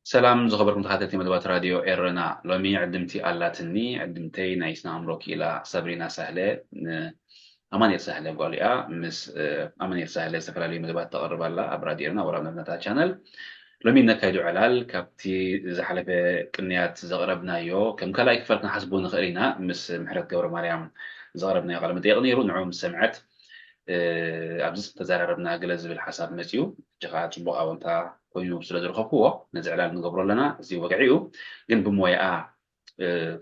ሰላም ዝኸበርኩም ተኸታተልቲ መደባት ራድዮ ኤረና። ሎሚ ዕድምቲ ኣላትኒ። ዕድምተይ ናይ ስነ ኣእምሮ ክኢላ ሰብሪና ሳህለ፣ ኣማኑኤል ሳህለ ጓሉ እያ። ምስ ኣማኑኤል ሳህለ ዝተፈላለዩ መደባት ተቕርብ ኣላ ኣብ ራድዮ ኤረና ወላ ኣብ ናታ ቻነል። ሎሚ ነካይዱ ዕላል ካብቲ ዝሓለፈ ቅንያት ዘቕረብናዮ ከም ካልኣይ ክፋል ክንሓስቦ ንኽእል ኢና። ምስ ምሕረት ገብረ ማርያም ዘቕረብናዮ ቃለ መጠየቕ ነይሩ። ንዑ ምስ ሰምዐት ኣብዚ ዝተዘራረብና ገለ ዝብል ሓሳብ መፅዩ። እጅኻ ፅቡቕ ኣወንታ ኮይኑ ስለ ዝረኸብኩዎ ነዚ ዕላል ንገብሮ ኣለና። እዚ ወግዒ እዩ። ግን ብሞያኣ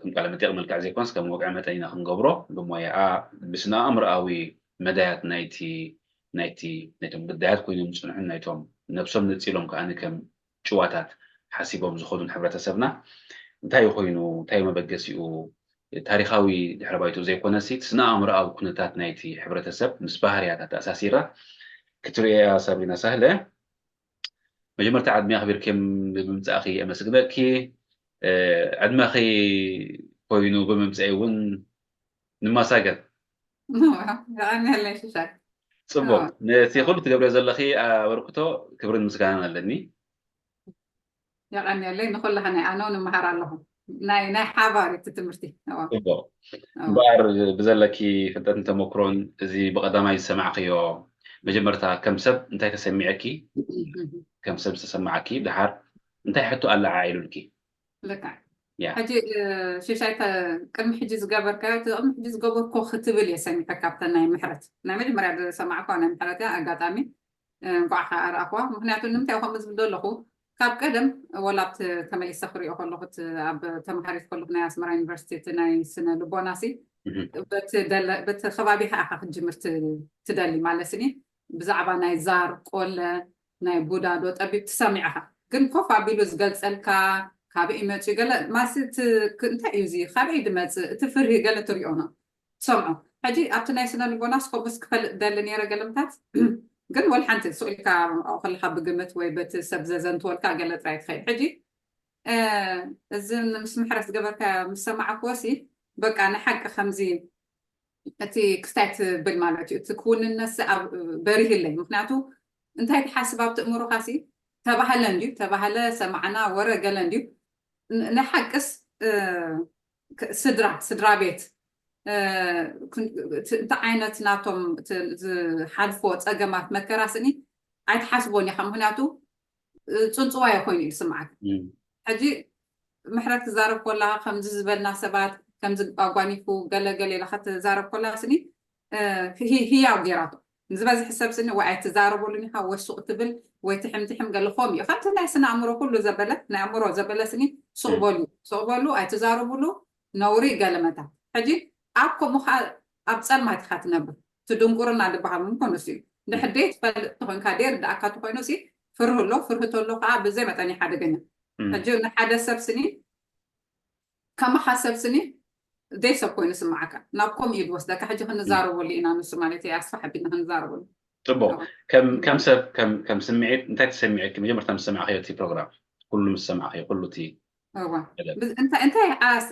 ከም ቃለ መጠየቕ መልክዕ ዘይኮነስ ከም ወግዒ መጠን ኢና ክንገብሮ። ብሞያኣ ብስነ ኣእምሮኣዊ መዳያት ናይቲ ናይቲ ናይቶም ግዳያት ኮይኖም ዝፅንሑን ናይቶም ነብሶም ነፂሎም ከኣ ከም ጭዋታት ሓሲቦም ዝኸዱን ሕብረተሰብና እንታይ ኮይኑ እንታይ መበገሲኡ ታሪኻዊ ድሕረ ባይትኡ ዘይኮነሲ እቲ ስነ ኣእምሮኣዊ ኩነታት ናይቲ ሕብረተሰብ ምስ ባህርያት ኣተኣሳሲራ ክትርእያ ሳብሪና ሳህለ። መጀመርታ ዕድመ ኣኽቢርኪ ብምምጻእኺ የመስግነኪ። ዕድመኺ ኮይኑ ብምምጻእ እውን ንማሳገን። የቐንየለይ ሽሻይ። ጽቡቅ። ነቲ ኩሉ ትገብርዮ ዘለኺ ኣበርክቶ ክብርን ምስጋናን ኣለኒ። የቐንየለይ። ንኹላህና ኣነ እውን እመሃር ኣለኹ። ናይ ናይ ሓባር እቲ ትምህርቲ። እምበኣር ብዘለኪ ፍልጠትን ተመክሮን እዚ ብቐዳማይ ዝሰማዕክዮ መጀመርታ ከም ሰብ እንታይ ተሰሚዐኪ? ከም ሰብ ዝተሰማዓኪ ድሓር እንታይ ሕቶ ኣለዓዒሉልኪ? ልክዕ። ሕጂ ሽሻይ ቅድሚ ሕጂ ዝገበርካዮ እቲ ቅድሚ ሕጂ ዝገበርኮ ክትብል እየ ሰሚዐካ ኣብተን ናይ ምሕረት ናይ መጀመርያ ዝሰማዕኳ ናይ ምሕረት እያ ኣጋጣሚ እንኳዕ ከዓ ኣርኣኽዋ። ምክንያቱ ንምንታይ ከምኡ ዝብል ዘለኹ ካብ ቀደም ወላ ኣብቲ ተመሊሰ ክሪኦ ከለኹ እቲ ኣብ ተምሃሪት ከለኹ ናይ ኣስመራ ዩኒቨርሲቲ እቲ ናይ ስነ ልቦና ሲ በቲ ደለ- በቲ ከባቢኻ ኢኻ ክትጅምር ት- ትደሊ ማለት ስኒ ብዛዕባ ናይ ዛር ቆለ ናይ ቡዳ ዶ ጠቢብ ትሰሚዕኻ ግን ኮፍ ኣቢሉ ዝገልፀልካ ካበይ መፅኡ ገለ ማሲ እቲ ክ- እንታይ እዩ እዚ ካበይ ድመፅእ እቲ ፍርሂ ገለ ትሪኦ ነው ትሰምዖ። ሕጂ ኣብቲ ናይ ስነ ልቦናስ ከምኡስ ክፈልጥ ደሊ ነይረ ገለምታት ግን ወላ ሓንቲ ስቕ ኢልካ ኣብኡ ከለካ ብግምት ወይ በቲ ሰብ ዘዘንትወልካ ገለ ጥራይ ትኸይድ። ሕጂ እዚ ምስ ምሕረት ዝገበርካዮ ምስ ሰማዕክዎ ሲ በቃ ንሓቂ ከምዚ እቲ ክስታይ ትብል ማለት እዩ እቲ ክውንነትሲ በሪህለይ። ምክንያቱ እንታይ ትሓስብ ኣብቲ እምሮኻ ሲ ተባህለ እንድዩ ተባህለ ሰማዕና ወረ ገለ እንድዩ ንሓቅስ ስድራ ስድራ ቤት እንታይ ዓይነት ናቶም ዝሓልፍዎ ፀገማት መከራ ስኒ ኣይትሓስቦን ኢኻ ምክንያቱ ፅንፅዋዮ ኮይኑ እዩ ዝስምዓካ ሕጂ ምሕረት ክዛረብ ኮላ ከምዚ ዝበልና ሰባት ከምዚ ኣጓኒፉ ገለገለ ኢላ ክትዛረብ ኮላ ስኒ ህያው ገይራቶ ንዝበዝሒ ሰብ ስኒ ወይ ኣይትዛረበሉን ኢኻ ወይ ሱቕ ትብል ወይ ትሕም ትሕም ገለ ከምኡ እዩ ከምቲ ናይ ስነ ኣእምሮ ኩሉ ዘበለ ናይ ኣእምሮ ዘበለ ስኒ ሱቕ በሉ ሱቕ በሉ ኣይትዛረቡሉ ነውሪ ገለመታ ሕጂ ኣብ ከምኡ ከዓ ኣብ ፀልማት ኢኻ ትነብር እቲ ድንቁርና ዝበሃል እውን ኮኑ እዩ እንድሕር ደይ ትፈልጥ ተኮንካ ደይ ርዳእካ ተኮይኑ ሲ ፍርህ ኣሎ ፍርህ ተሎ ከዓ ብዘይ መጠን እዩ ሓደገኛ ሕጂ ንሓደ ሰብ ስኒ ከማኻ ሰብ ስኒ ደይ ሰብ ኮይኑ ስማዓካ ናብ ከምኡ እዩ ዝወስደካ ሕጂ ክንዛረበሉ ኢና ንሱ ማለት እዩ ኣስፋሕ ኣቢልና ክንዛረበሉ ፅቡቅ ከም ሰብ ከም ስምዒት እንታይ ተሰሚዐኪ መጀመርታ ምስ ሰማዕክዮ እቲ ፕሮግራም ኩሉ ምስ ሰማዕክዮ ኩሉ እቲ እንታይ እንታይ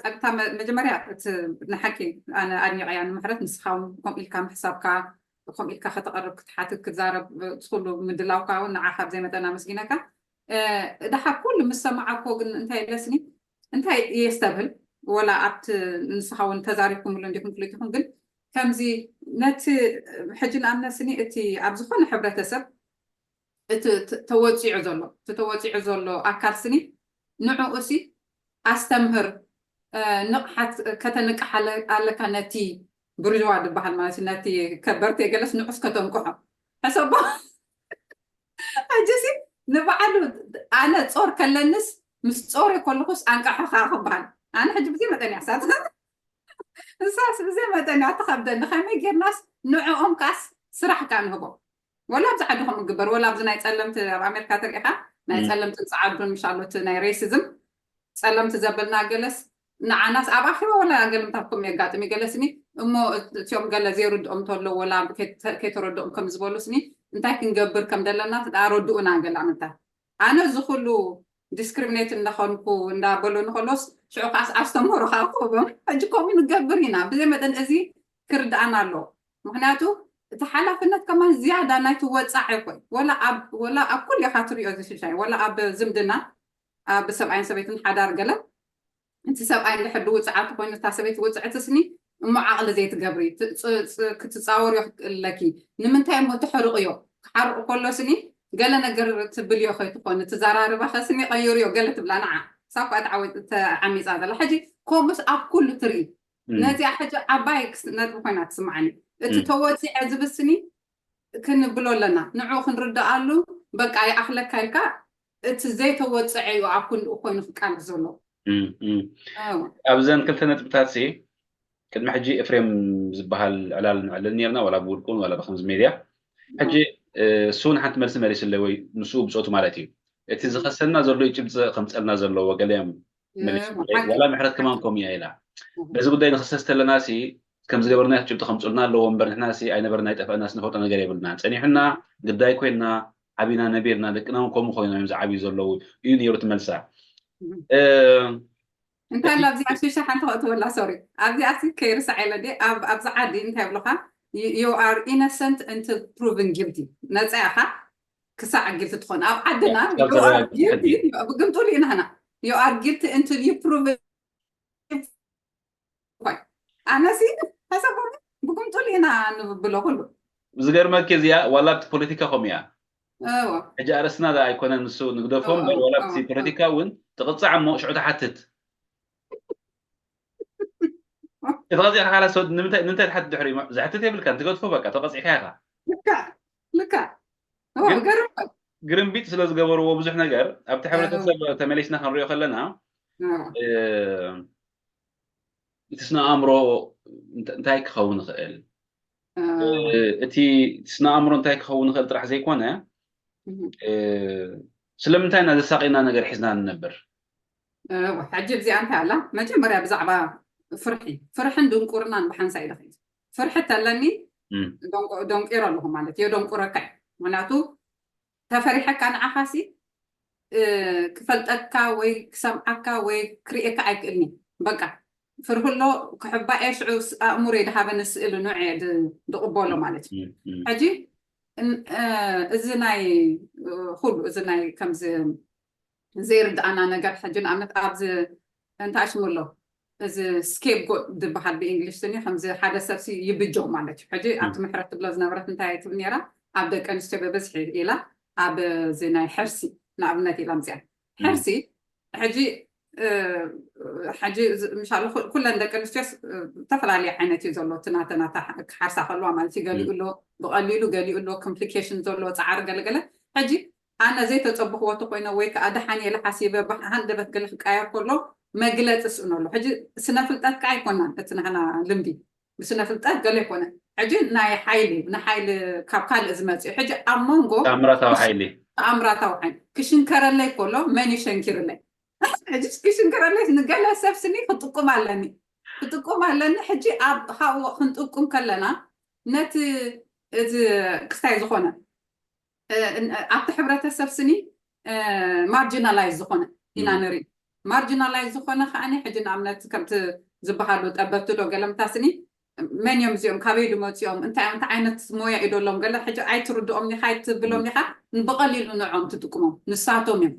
ኣታ መጀመርያ እቲ ንሓቂ ኣነ ኣድኒቀያ ንምሕረት ንስኻ ከምኡ ኢልካ ምሕሳብካ ከምኡ ኢልካ ከተቐርብ ክትሓትት ክትዛረብ እቲ ኩሉ ምድላውካ እውን ንዓኻ ብዘይ መጠን ኣመስጊነካ ድሓር ኩሉ ምስ ሰማዓኮ ግን እንታይ ኢለስኒ እንታይ የስተብህል ወላ ኣብቲ ንስኻ እውን ተዛሪብኩምሉ እንዲኹም ክልቲኹም ግን ከምዚ ነቲ ሕጂ ንኣብነት ስኒ እቲ ኣብ ዝኾነ ሕብረተሰብ እቲ ተወፂዑ ዘሎ እቲ ተወፂዑ ዘሎ ኣካል ስኒ ንዕኡ ሲ ኣስተምህር ንቕሓት ከተንቅሕ ኣለካ ነቲ ብርዋ ዝበሃል ማለት ነቲ ከበርቲ የገለስ ንዑስ ከተንቅሖ ሕሰቦ ሕጂ ሲ ንባዕሉ ኣነ ፆር ከለንስ ምስ ፆር ከለኩስ ኣንቃሕኻ ክበሃል ኣነ ሕጂ ብዚ መጠን ያሳት እሳስ ብዘይ መጠን እያ ትኸብደኒ። ከመይ ጌርናስ ንዕኦም ካስ ስራሕ ካ ንህቦ? ወላ ኣብዚ ዓድኹም እግበር፣ ወላ ኣብዚ ናይ ጸለምቲ ኣብ ኣሜሪካ ተሪኢኻ ናይ ጸለምትን ጸዓዱን ምሻሎት ናይ ሬሲዝም ጸለምቲ ዘበልና ገለስ ንዓናስ ኣብ ኣኺባ ወላ ገለምታትኩም የጋጥም ገለስኒ እሞ እቲኦም ገለ ዘይርድኦም እንተሎ ወላ ከይተረድኦም ከም ዝበሉስኒ እንታይ ክንገብር ከም ዘለና ረድኡና ገለ ኣመንታ ኣነ እዚ ኩሉ ዲስክሪሚኔት እንዳኾንኩ እንዳበሉኒ ከሎስ ሽዑ ከዓስ ኣስተምህሮ ከዓ ክህቦም ሕጂ ከምኡ ንገብር ኢና ብዘይ መጠን እዚ ክርድኣና ኣለዎ ምክንያቱ እቲ ሓላፍነት ከማን ዝያዳ ናይቲ ወፃዒ ኮይ ወላ ኣብ ኩሉ ኢኻ ትሪኦ ዝሽሻይ ወላ ኣብ ዝምድና ኣብ ሰብኣይን ሰበይትን ሓዳር ገለ እቲ ሰብኣይ እንድሕር ድውፅዓቱ ኮይኑ እታ ሰበይቲ ውፅዕቲ ስኒ እሞ ዓቕሊ ዘይትገብሪ ክትፃወርዮ ክትክእልለኪ ንምንታይ እሞ ትሕርቕዮ ክሓርቕ ከሎ ስኒ ገለ ነገር ትብልዮ ከይትኾኒ ትዘራርባ ከስኒ ቀይርዮ ገለ ትብላ ንዓ ሳኳ ተዓሚፃ ዘላ ሕጂ ከምኡስ ኣብ ኩሉ ትርኢ ነዚኣ ሕጂ ዓባይ ነጥቢ ኮይና ትስምዓኒ እቲ ተወፂዐ ዝብል ስኒ ክንብሎ ኣለና ንዑ ክንርድኣሉ በቃ ይኣኽለካ ኢልካ እቲ ዘይተወፅዐ እዩ ኣብ ክንድኡ ኮይኑ ክቃለስ ዘሎ ኣብዘን ክልተ ነጥብታት ሲ ቅድሚ ሕጂ ኤፍሬም ዝበሃል ዕላል ንዕልል ነርና ዋላ ብውልቁን ዋላ ብከምዚ ሜድያ ሕጂ እሱ ንሓንቲ መልሲ መሊስለ ወይ ንሱ ብፆቱ ማለት እዩ እቲ ዝኸሰና ዘሎ ጭብፂ ከምፀልና ዘለዎ ገለ እዮም ዋላ ምሕረት ከማን ከምኡ እያ ኢላ በዚ ጉዳይ ንክሰስ ተለና ሲ ከም ዝገበርና ጭብጢ ከምፁልና ኣለዎ እምበር ንሕና ሲ ኣይነበርና ኣይጠፈእና ስንፈልጦ ነገር የብልና ፀኒሑና ግዳይ ኮይንና ዓቢና ነቢርና ደቅና እውን ከምኡ ኮይኖም እዮም ዝዓብዩ ዘለዉ እዩ ነይሩ ትመልሳ እንታይ ኣሎ ኣብዚኣ ሽሻ ሓንቲ ከእትወላ ሶሪ ኣብዚኣ ሲ ከይርሳዕ ኢለ ዲ ኣብዚ ዓዲ እንታይ ብለካ you are innocent until proven guilty ነፃ ኢኻ ክሳዕ ግልቲ ትኾን ኣብ ዓድና ብግምጡሉ ኢና ህና you are guilty until you proven ኣነሲ ተሰቦ ብግምጡሉ ኢና ንብሎ ኩሉ ዝገርመኪ እዚኣ ዋላ ኣብቲ ፖለቲካ ከምኡ እያ ሕጂ ኣርእስትና ዳ ኣይኮነን ንሱ ንግደፎም ዋላ ኣብቲ ፖለቲካ እውን ትቕፃዕ እሞ ሽዑ ትሓትት ተቐፂዕካ ካላ ሰው ንምንታይ ትሓትት ድሕሪ ዘሕትት የብልካ ትገድፎ በቃ ተቐፂዕካ ኢኻ ልካ ልካ ግርምቢጥ ስለ ዝገበርዎ ብዙሕ ነገር ኣብቲ ሕብረተሰብ ተመሊስና ክንሪኦ ከለና እቲ ስነ ኣእምሮ እንታይ ክኸውን ይኽእል እቲ ስነ ኣእምሮ እንታይ ክኸውን ይኽእል ጥራሕ ዘይኮነ ስለምንታይ ኢና ዘሳቂና ነገር ሒዝና ንነብር ሕጂ እዚኣ እንታይ ኣላ መጀመርያ ብዛዕባ ፍርሒ ፍርሕን ድንቁርናን ብሓንሳ ኢለ ኸ ፍርሒ ተለኒ ደንቂሮ ኣለኹ ማለት የደንቁረካ እዩ ምክንያቱ ተፈሪሐካ ንዓኻሲ ክፈልጠካ ወይ ክሰምዓካ ወይ ክርእየካ ኣይክእልኒ በቃ ፍርህሎ ክሕባኤ ሽዑ ኣእምሮ የድሃበኒ ስእሊ ንዕ ድቕበሎ ማለት እዩ ሕጂ እዚ ናይ ኩሉ እዚ ናይ ከምዚ ዘይርድኣና ነገር ሕጂ ንኣብነት ኣብዚ እንታይ ሽሙ ኣሎ እዚ ስኬፕጎት ዝበሃል ብእንግሊሽ ስኒ ከምዚ ሓደ ሰብሲ ይብጆ ማለት እዩ ሕጂ ኣብቲ ምሕረት ትብሎ ዝነበረት እንታይ ትብል ነራ ኣብ ደቂ ኣንስትዮ ብብዝሒ ኢላ ኣብ እዚ ናይ ሕርሲ ንኣብነት ኢላ ምፅያ ሕርሲ ሕጂ ሕጂ ምሻሉ ኩለን ደቂ ኣንስትዮ ዝተፈላለዩ ዓይነት እዩ ዘሎ እቲ ናተናታ ክሓርሳ ከለዋ ማለት እዩ ገሊኡ ኣሎ ብቐሊሉ ገሊኡ ኣሎ ኮምፕሊኬሽን ዘሎ ፃዕሪ ገለገለ ሕጂ ኣነ ዘይተፀብኽዎ ተኮይነ ወይ ከዓ ደሓን የለ ሓሲበ ብሃንደበት ገለ ክቃየር ከሎ መግለፂ ስእነሉ ሕጂ ስነ ፍልጠት ከዓ ኣይኮናን እቲ ናህና ልምዲ ብስነ ፍልጠት ገለ ኣይኮነ ሕጂ ናይ ሓይሊ ንሓይሊ ካብ ካልእ ዝመፅእ ሕጂ ኣብ መንጎ ተኣምራታዊ ሓይሊ ተኣምራታዊ ሓይሊ ክሽንከረለይ ከሎ መን ይሸንኪርለይ ሕጂ ክሽንከረለይ ንገለ ሰብ ስኒ ክጥቁም ኣለኒ ክጥቁም ኣለኒ ሕጂ ኣብ ካብኡ ክንጥቁም ከለና ነቲ እዚ ክስታይ ዝኾነ ኣብቲ ሕብረተሰብ ስኒ ማርጂናላይዝ ዝኾነ ኢና ንርኢ ማርጂናላይዝ ዝኾነ ከዓኒ ሕጂ ንኣብነት ከምቲ ዝበሃሉ ጠበብቲ ዶ ገለምታ ስኒ መን እዮም እዚኦም ካበይ ድመፅኦም እንታይ እንታይ ዓይነት ሞያ እዩ ዶሎም ገለ ሕጂ ኣይትርድኦም ኒኻ ኣይትብሎም ኒኻ ብቐሊሉ ንዖም ትጥቅሞም ንሳቶም እዮም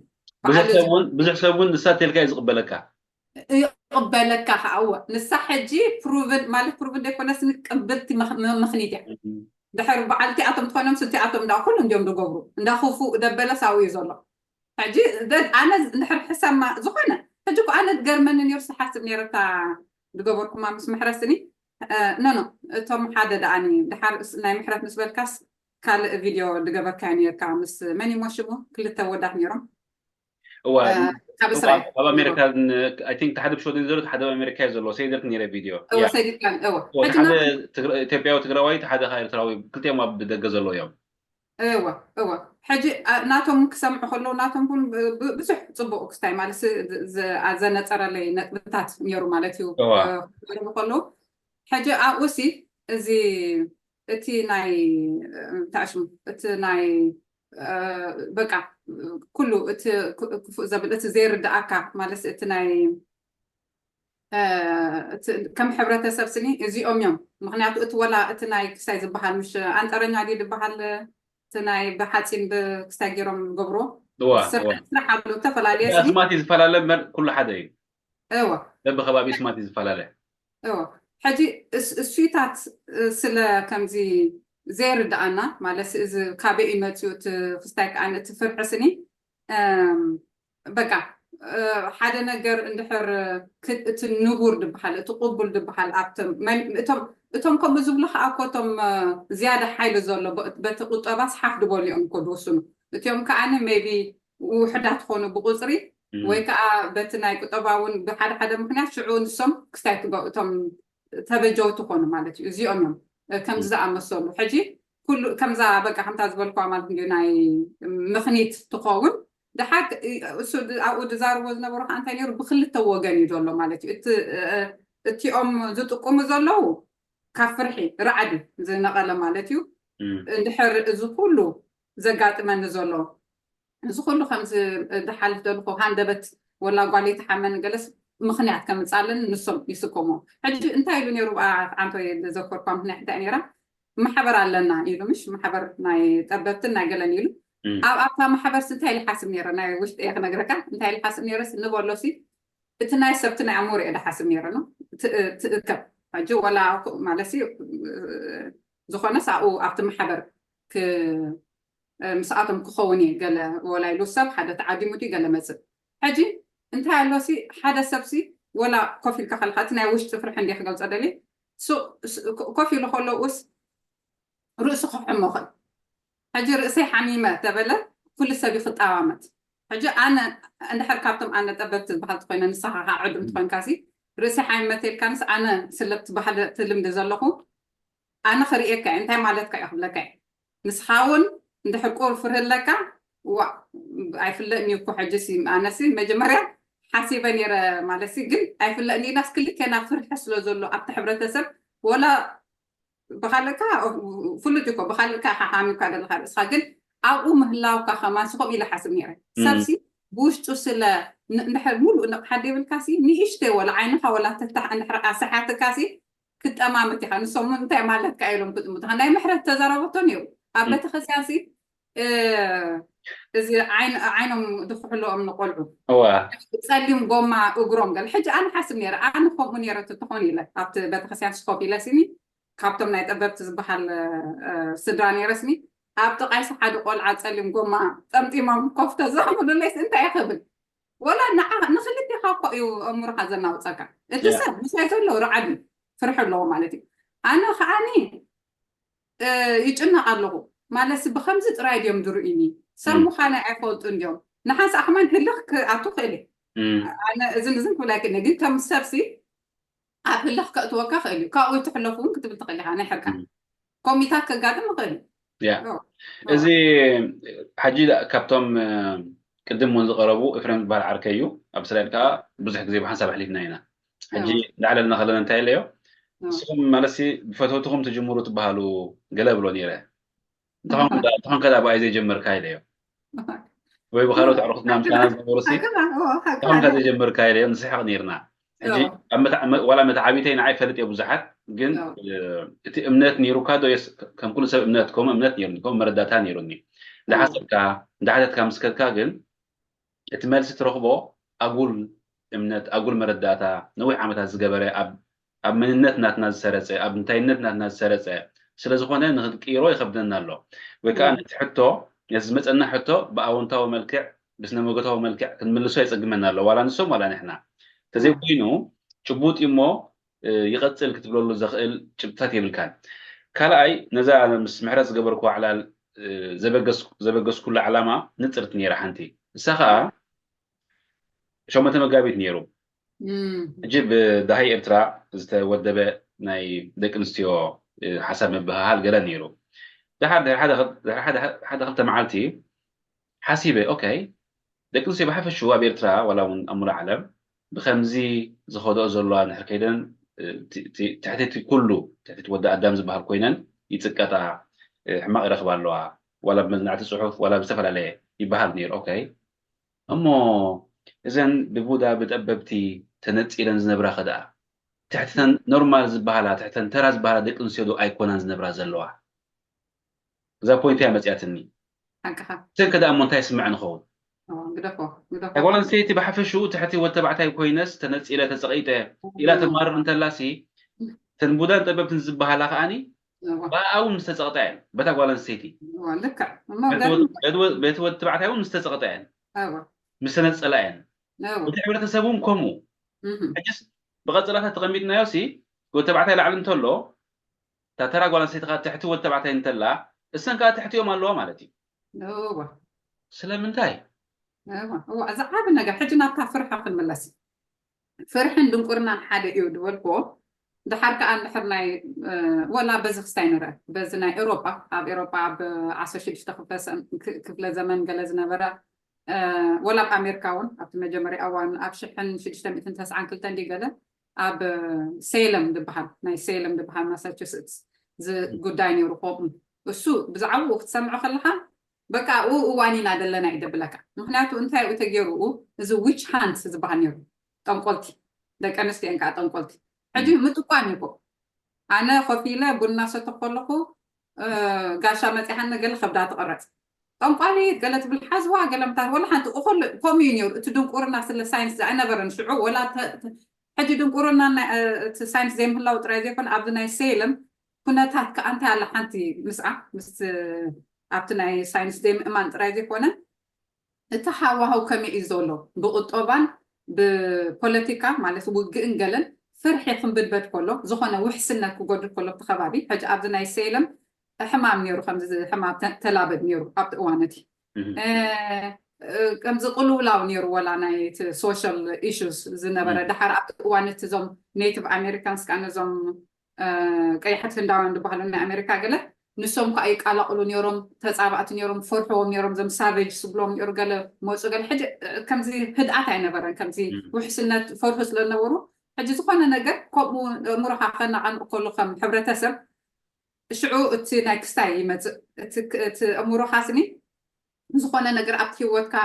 ብዙሕ ሰብ እውን ንሳ ተልካ እዩ ዝቕበለካ ይቕበለካ ከዓ እወ ንሳ ሕጂ ፕሩቭን ማለት ፕሩቭን ዘይኮነስ ቅብልቲ ምኽኒት እያ ድሕር በዓል እቲኣቶም ትኾይኖም ስቲኣቶም እንዳ ኩሉ እንዲዮም ዝገብሩ እንዳ ክፉእ ደበለ ሳው እዩ ዘሎ ሕጂ ኣነ እንድሕር ሕሰማ ዝኾነ ሕጂ እኮ ኣነ ትገርመኒ ነይሩ ዝሓስብ ነይረ እታ ዝገበርኩማ ምስ ምሕረት ስኒ ኖ ኖ እቶም ሓደ ደኣኒ ድሓር ናይ ምሕረት ምስ በልካስ ካልእ ቪድዮ ዝገበርካዮ ነይርካ ምስ መን ይሞ ሽሙ ክልተ ወዳት ነይሮም እዋ ካብ እስራኤል ኣብ ኣሜሪካ I think ሓደ ብሾ ዘሎ ሓደ ኣብ ኣሜሪካ እዩ ዘሎ ሰይደርክ ነረ ቪድዮ እወ ሰይድካን እወ ሓደ ኢትዮጵያዊ ትግራዋይ ሓደ ኤርትራዊ ክልቲኦም ኣብ ደገ ዘሎ እዮም። እወ እወ ሕጂ ናቶም ክሰምዑ ከለዉ ናቶም እውን ብዙሕ ፅቡቅ ክስታይ ማለት ዘነፀረለይ ነጥብታት ነይሩ ማለት እዩ። ከለዉ ሕጂ ኣብኡ ሲ እዚ እቲ ናይ ታሽሙ እቲ ናይ በቃ ኩሉ እቲ ክፉእ ዘብል እቲ ዘይርድኣካ ማለት እቲ ናይ ከም ሕብረተሰብ ስኒ እዚኦም እዮም። ምክንያቱ እቲ ወላ እቲ ናይ ክሳይ ዝበሃል ምሽ ኣንጠረኛ ድዩ ዝበሃል እቲ ናይ ብሓፂን ብክሳይ ገይሮም ገብሮ ስራሕ ኣሎ ተፈላለየ ስማት እዩ ዝፈላለ እምበር ኩሉ ሓደ እዩ። እወ በብከባቢ ስማት እዩ ዝፈላለ። እወ ሕጂ እሱይታት ስለ ከምዚ ዘይርድኣና ማለት እዚ ካበይ እዩ መፅኡ እቲ ክስታይ ከዓ እቲ ፍርሒ ስኒ በቃ ሓደ ነገር እንድሕር እቲ ንቡር ድበሃል እቲ ቅቡል ድበሃል ኣብቶም እቶም ከምኡ ዝብሉ ከዓ እኮ እቶም ዝያዳ ሓይሊ ዘሎ በቲ ቁጠባ ስሓፍ ድበሉ እዮም እኮ ድወስኑ። እቲኦም ከዓኒ maybe ውሕዳት ትኾኑ ብቁፅሪ ወይ ከዓ በቲ ናይ ቁጠባ እውን ብሓደ ሓደ ምክንያት ሽዑ ንሶም ክስታይ እቶም ተበጀውቲ ኮኑ ማለት እዩ። እዚኦም እዮም ከምዚ ዝኣመሰሉ ሕጂ ኩሉ ከምዛ በቃ ከምታ ዝበልኳ ማለት እንዲ ናይ ምክኒት ትኸውን ደሓር እሱ ኣብኡ ዝዛርቦ ዝነበሩ ከዓ እንታይ ነይሩ ብክልተ ወገን እዩ ዘሎ ማለት እዩ። እቲኦም ዝጥቁሙ ዘለዉ ካብ ፍርሒ ራዕዲ ዝነቐለ ማለት እዩ። እንድሕር እዚ ኩሉ ዘጋጥመኒ ዘሎ እዚ ኩሉ ከምዚ ዝሓልፍ ዘለኹ ሃንደበት ወላ ጓለይ ትሓመኒ ገለስ ምኽንያት ከምፃለን ንሶም ይስከሙ። ሕጂ እንታይ ኢሉ ነይሩ ኣንቶ ዘኮርኳ ምክንያት እንታይ ነይራ ማሕበር ኣለና ኢሉ ምሽ ማሕበር ናይ ጠበብትን ናይ ገለን ኢሉ ኣብ ኣብታ ማሕበርስ እንታይ ኢሉ ሓስብ ነይረ ናይ ውሽጢ እየ ክነግረካ እንታይ ኢሉ ሓስብ ነይረስ ንበሎሲ እቲ ናይ ሰብቲ ናይ ኣእምሮ እየ ዝሓስብ ነይረ ነው ትእከብ ሕጂ ወላ ማለት ዝኾነስ ኣብኡ ኣብቲ ማሕበር ምስኣቶም ክኸውን እየ ገለ ወላ ኢሉ ሰብ ሓደ ተዓዲሙ ድዩ ገለ መፅእ ሕጂ እንታይ ኣሎ ሲ ሓደ ሰብ ሲ ወላ ኮፍ ኢልካ ከለካ እቲ ናይ ውሽጢ ፍርሒ እንዲ ክገልፆ ደሊ ኮፍ ኢሉ ከሎ ኡስ ርእሱ ክሕሞ ኽእል ሕጂ ርእሰይ ሓሚመ ተበለ ኩሉ ሰብ ይክጣባመት ሕጂ ኣነ እንድሕር ካብቶም ኣነ ጠበብቲ ዝበሃል ትኮይነ ንስኻ ከዓ ዕዱም ትኮንካ ሲ ርእሰይ ሓሚመ ተልካንስ ኣነ ስለብቲ ባህለ እቲ ልምዲ ዘለኹ ኣነ ክርእየካ እየ እንታይ ማለትካ እዩ ክብለካ እየ ንስኻ እውን እንድሕር ቁር ፍርህለካ ዋ ኣይፍለጥን እዩ እኮ ሕጂ ሲ ኣነሲ መጀመርያ ሓሲበ ነይረ ማለት ሲ ግን ኣይፍለጥን ኢላስ ክልቴና ፍርሒ ስለ ዘሎ ኣብቲ ሕብረተሰብ ወላ ብካልእካ ፍሉጥ እኮ ብካልእካ ሓሚምካ ዘለካ ርእስካ ግን ኣብኡ ምህላውካ ከማን ስኮም ኢለ ሓስብ ነይረ ሰብሲ ብውሽጡ ስለ እንድሕር ሙሉእ ንቕሓት የብልካ ሲ ንእሽተይ ወላ ዓይንካ ወላ ተታሕ እንድሕር ኣሰሓትካ ሲ ክጠማምት ኢኻ ንሶም እንታይ ማለትካ ኢሎም ክጥምቱካ ናይ ምሕረት ተዛረበቶ ነይሩ ኣብ ቤተክርስትያን ሲ እዚ ዓይኖም ዝክሕልኦም ንቆልዑ ጸሊም ጎማ እግሮም ገለ ሕጂ ኣነ ሓስብ ነይረ ኣነ ከምኡ ነይረ ትኾን ኢለ ኣብቲ ቤተክርስትያን ስኮፍ ኢለ ሲኒ ካብቶም ናይ ጠበብቲ ዝበሃል ስድራ ነይረ ስኒ ኣብ ጥቃይሲ ሓደ ቆልዓ ጸሊም ጎማ ጠምጢሞም ኮፍ ተዛሙሉለይስ እንታይ ክብል ወላ ንዓ ንክልቴኻ እኮ እዩ ኣእምሮኻ ዘናውፀካ እቲ ሰብ ምሳይ ዘሎ ርዓድ ፍርሒ ኣለዎ ማለት እዩ ኣነ ከዓኒ ይጭነቕ ኣለኹ ማለትሲ ብከምዚ ጥራይ ድዮም ዝርእዩኒ ሰብ ምዃነ ኣይፈልጡ እንዲዮም ንሓንሳእ ከማን ህልኽ ክኣቱ ክእል ኣነ እዝን እዝን ክብል ኣይክእልን ግን ከም ሰብሲ ኣብ ህልኽ ከእትወካ ክእል እዩ ካብኡ ትሕለፉ እውን ክትብል ትኽእል ኢኻ ናይ ሕርካ ኮሚታት ከጋጥም ይኽእል እዩ እዚ ሓጂ ካብቶም ቅድም እውን ዝቐረቡ ኤፍሬም ዝበሃል ዓርከይ እዩ ኣብ እስራኤል ከዓ ብዙሕ ግዜ ብሓንሳብ ኣሕሊፍና ኢና ሕጂ ዳዕለልና ከለና እንታይ ኣለዮ ንስኹም ማለትሲ ብፈተውትኹም ትጅምሩ ትበሃሉ ገለ ብሎ ነይረ እንተኾን ከዳ ብኣይ ዘይጀመርካ ኢለዮ ወይ ብካልኦት ኣዕሩኽትና ምሳና ዝነበሩ ሲ እንተኾን ከ ዘይጀመርካ ኢለዮ ንስሕቕ ነይርና ሕጂ ዋላ መተዓቢተይ ንዓይ ፈልጥ እየ ብዙሓት ግን እቲ እምነት ነይሩካ ዶ ከም ኩሉ ሰብ እምነት ከምኡ እምነት ነይሩኒ ከምኡ መረዳታ ነይሩኒ እንዳሓሰብካ እንዳሓተትካ ምስከድካ ግን እቲ መልሲ ትረኽቦ ኣጉል እምነት ኣጉል መረዳእታ ነዊሕ ዓመታት ዝገበረ ኣብ ኣብ መንነት ናትና ዝሰረፀ ኣብ እንታይነት ናትና ዝሰረፀ ስለዝኾነ ንክትቅይሮ ይኸብደና ኣሎ ወይ ከዓ ነቲ ሕቶ ነቲ ዝመፀና ሕቶ ብኣወንታዊ መልክዕ ብስነ መጎታዊ መልክዕ ክንምልሶ የፀግመና ኣሎ ዋላ ንሶም ዋላ ንሕና ተዘይኮይኑ ጭቡጥ እሞ ይቐፅል ክትብለሉ ዘኽእል ጭብጥታት የብልካን ካልኣይ ነዛ ምስ ምሕረት ዝገበርኩዋ ዕላል ዘበገስኩላ ዕላማ ንፅርቲ ነይራ ሓንቲ ንሳ ከዓ ሸሞንተ መጋቢት ነይሩ። ሕጂ ብደሃይ ኤርትራ ዝተወደበ ናይ ደቂ ኣንስትዮ ሓሳብ ምብህሃል ገለ ነይሩ። ድሓር ድሕሪ ሓደ ክልተ መዓልቲ ሓሲበ፣ ኦኬ፣ ደቂ ኣንስትዮ ብሓፈሽኡ ኣብ ኤርትራ ዋላ እውን ኣብ ሙሉእ ዓለም ብከምዚ ዝኸደኦ ዘለዋ ንድሕር ከይደን ትሕቲ እቲ ኩሉ ትሕቲ እቲ ወዲ ኣዳም ዝበሃል ኮይነን ይጽቀጣ፣ ሕማቕ ይረኽባ ኣለዋ፣ ዋላ ብመጽናዕቲ ጽሑፍ ዋላ ብዝተፈላለየ ይበሃል ነይሩ። ኦኬ፣ እሞ እዘን ብቡዳ ብጠበብቲ ተነጺለን ዝነብራ ከ ደኣ ትሕተን ኖርማል ዝበሃላ ትሕተን ተራ ዝበሃላ ደቂ ኣንስትዮ ዶ ኣይኮናን ዝነብራ ዘለዋ? እዛ ፖይንት እያ መፅያትኒ። ሓቅኻ እተን ከ ደኣ እሞ እንታይ ይስምዐን ይኸውን? ግደፎ ግደፎ እታ ጓል ኣንስተይቲ ብሓፈሽኡ ትሕቲ ወዲ ተባዕታይ ኮይነስ ተነፂለ ተፀቒጠ ኢላ ተማርር እንተላሲ እተን ቡዳን ጠበብትን ዝበሃላ ከዓኒ ብኣኣ እውን ምስ ተፀቕጣ እየን በታ ጓል ኣንስተይቲ ልክዕ እሞ በቲ ወዲ ተባዕታይ እውን ምስ ተፀቕጣ እየን እወ ምስ ተነፀላ እየን እወ እቲ ሕብረተሰብ እውን ከምኡ እህ ሕጅስ ብቐፅላታት ተቐሚጥናዮ ሲ ወዲ ተባዕታይ ላዕሊ እንተሎ እታ ተራ ጓል ኣንስተይቲ ከዓ ትሕቲ ወዲ ተባዕታይ እንተላ እሰን ከዓ ትሕቲኦም ኣለዋ ማለት እዩ እወ ስለምንታይ እወ እወ እዚ ዓቢ ነገር ሕጂ ናብታ ፍርሒ ክንምለስ ፍርሕን ድንቁርናን ሓደ እዩ ዝበልክዎ ድሓር ከዓ እንድሕር ናይ ወላ በዚ ክስታይ ንርአ በዚ ናይ ኤሮጳ ኣብ ኤሮጳ ኣብ ዓሰርተ ሽዱሽተ ክፍለ ዘመን ገለ ዝነበረ ወላ ኣብ ኣሜሪካ እውን ኣብቲ መጀመርያ እዋን ኣብ ሽሕን ሽዱሽተ ሚእትን ተስዓን ክልተን ድዩ ገለ ኣብ ሴለም ዝበሃል ናይ ሴለም ዝበሃል ማሳቹሴትስ ጉዳይ ነይሩ ከምኡ እሱ ብዛዕባኡ ክትሰምዖ ከለካ በቃ ኣብኡ እዋን ኢና ዘለና እዩ ደብለካ ምክንያቱ እንታይ ኡ ተገይሩኡ እዚ ዊች ሃንት ዝበሃል ነይሩ ጠንቆልቲ ደቂ ኣንስትዮ እየን ከዓ ጠንቆልቲ ሕጂ ምጥቋም እዩ እኮ ኣነ ኮፍ ኢለ ቡና ሰተ ከለኹ ጋሻ መፂሓኒ ገለ ከብዳ ትቕረፅ ጠንቋሊት ገለ ትብል ሓዝዋ ገለ ምታት ወላ ሓንቲ እኹል ከምኡ እዩ ነይሩ እቲ ድንቁርና ስለ ሳይንስ ኣይነበረን ሽዑ ወላ ሕጂ ድንቁርና እቲ ሳይንስ ዘይምህላው ጥራይ ዘይኮነ ኣብዚ ናይ ሴለም ኩነታት ከዓ እንታይ ኣላ ሓንቲ ምስዓ ምስ ኣብቲ ናይ ሳይንስ ዘይምእማን ጥራይ ዘይኮነ እቲ ሃዋህው ከመይ እዩ ዘሎ ብቁጠባን ብፖለቲካ ማለት ውግእን ገለን ፍርሒ ክንብድበድ ከሎ ዝኾነ ውሕስነት ክጎድል ከሎ እቲ ከባቢ ሕጂ ኣብዚ ናይ ሴለም ሕማም ነይሩ ከምዚ ሕማም ተላበድ ነይሩ ኣብቲ እዋን እቲ ከምዚ ቅልውላው ነይሩ ወላ ናይ ሶሻል ኢሹስ ዝነበረ ድሓር ኣብቲ እዋን እቲ እዞም ኔቲቭ ኣሜሪካንስ ከዓ ነዞም ቀያሕቲ ህንዳውያን ዝበሃሉ ናይ ኣሜሪካ ገለ ንሶም ከዓ ይቃላቅሉ ነይሮም ተፃባእቲ ነይሮም ፈርሕዎም ነይሮም ዘም ሳቬጅ ስብሎም ነይሩ ገለ መፁ ገለ ሕጂ ከምዚ ህድኣት ኣይነበረን ከምዚ ውሕስነት ፈርሑ ስለነበሩ ሕጂ ዝኾነ ነገር ከምኡ እምሮኻ ከነቃንቅ ከሎ ከም ሕብረተሰብ ሽዑ እቲ ናይ ክስታይ ይመፅእ እቲ እምሮኻ ስኒ ዝኾነ ነገር ኣብቲ ሂወትካ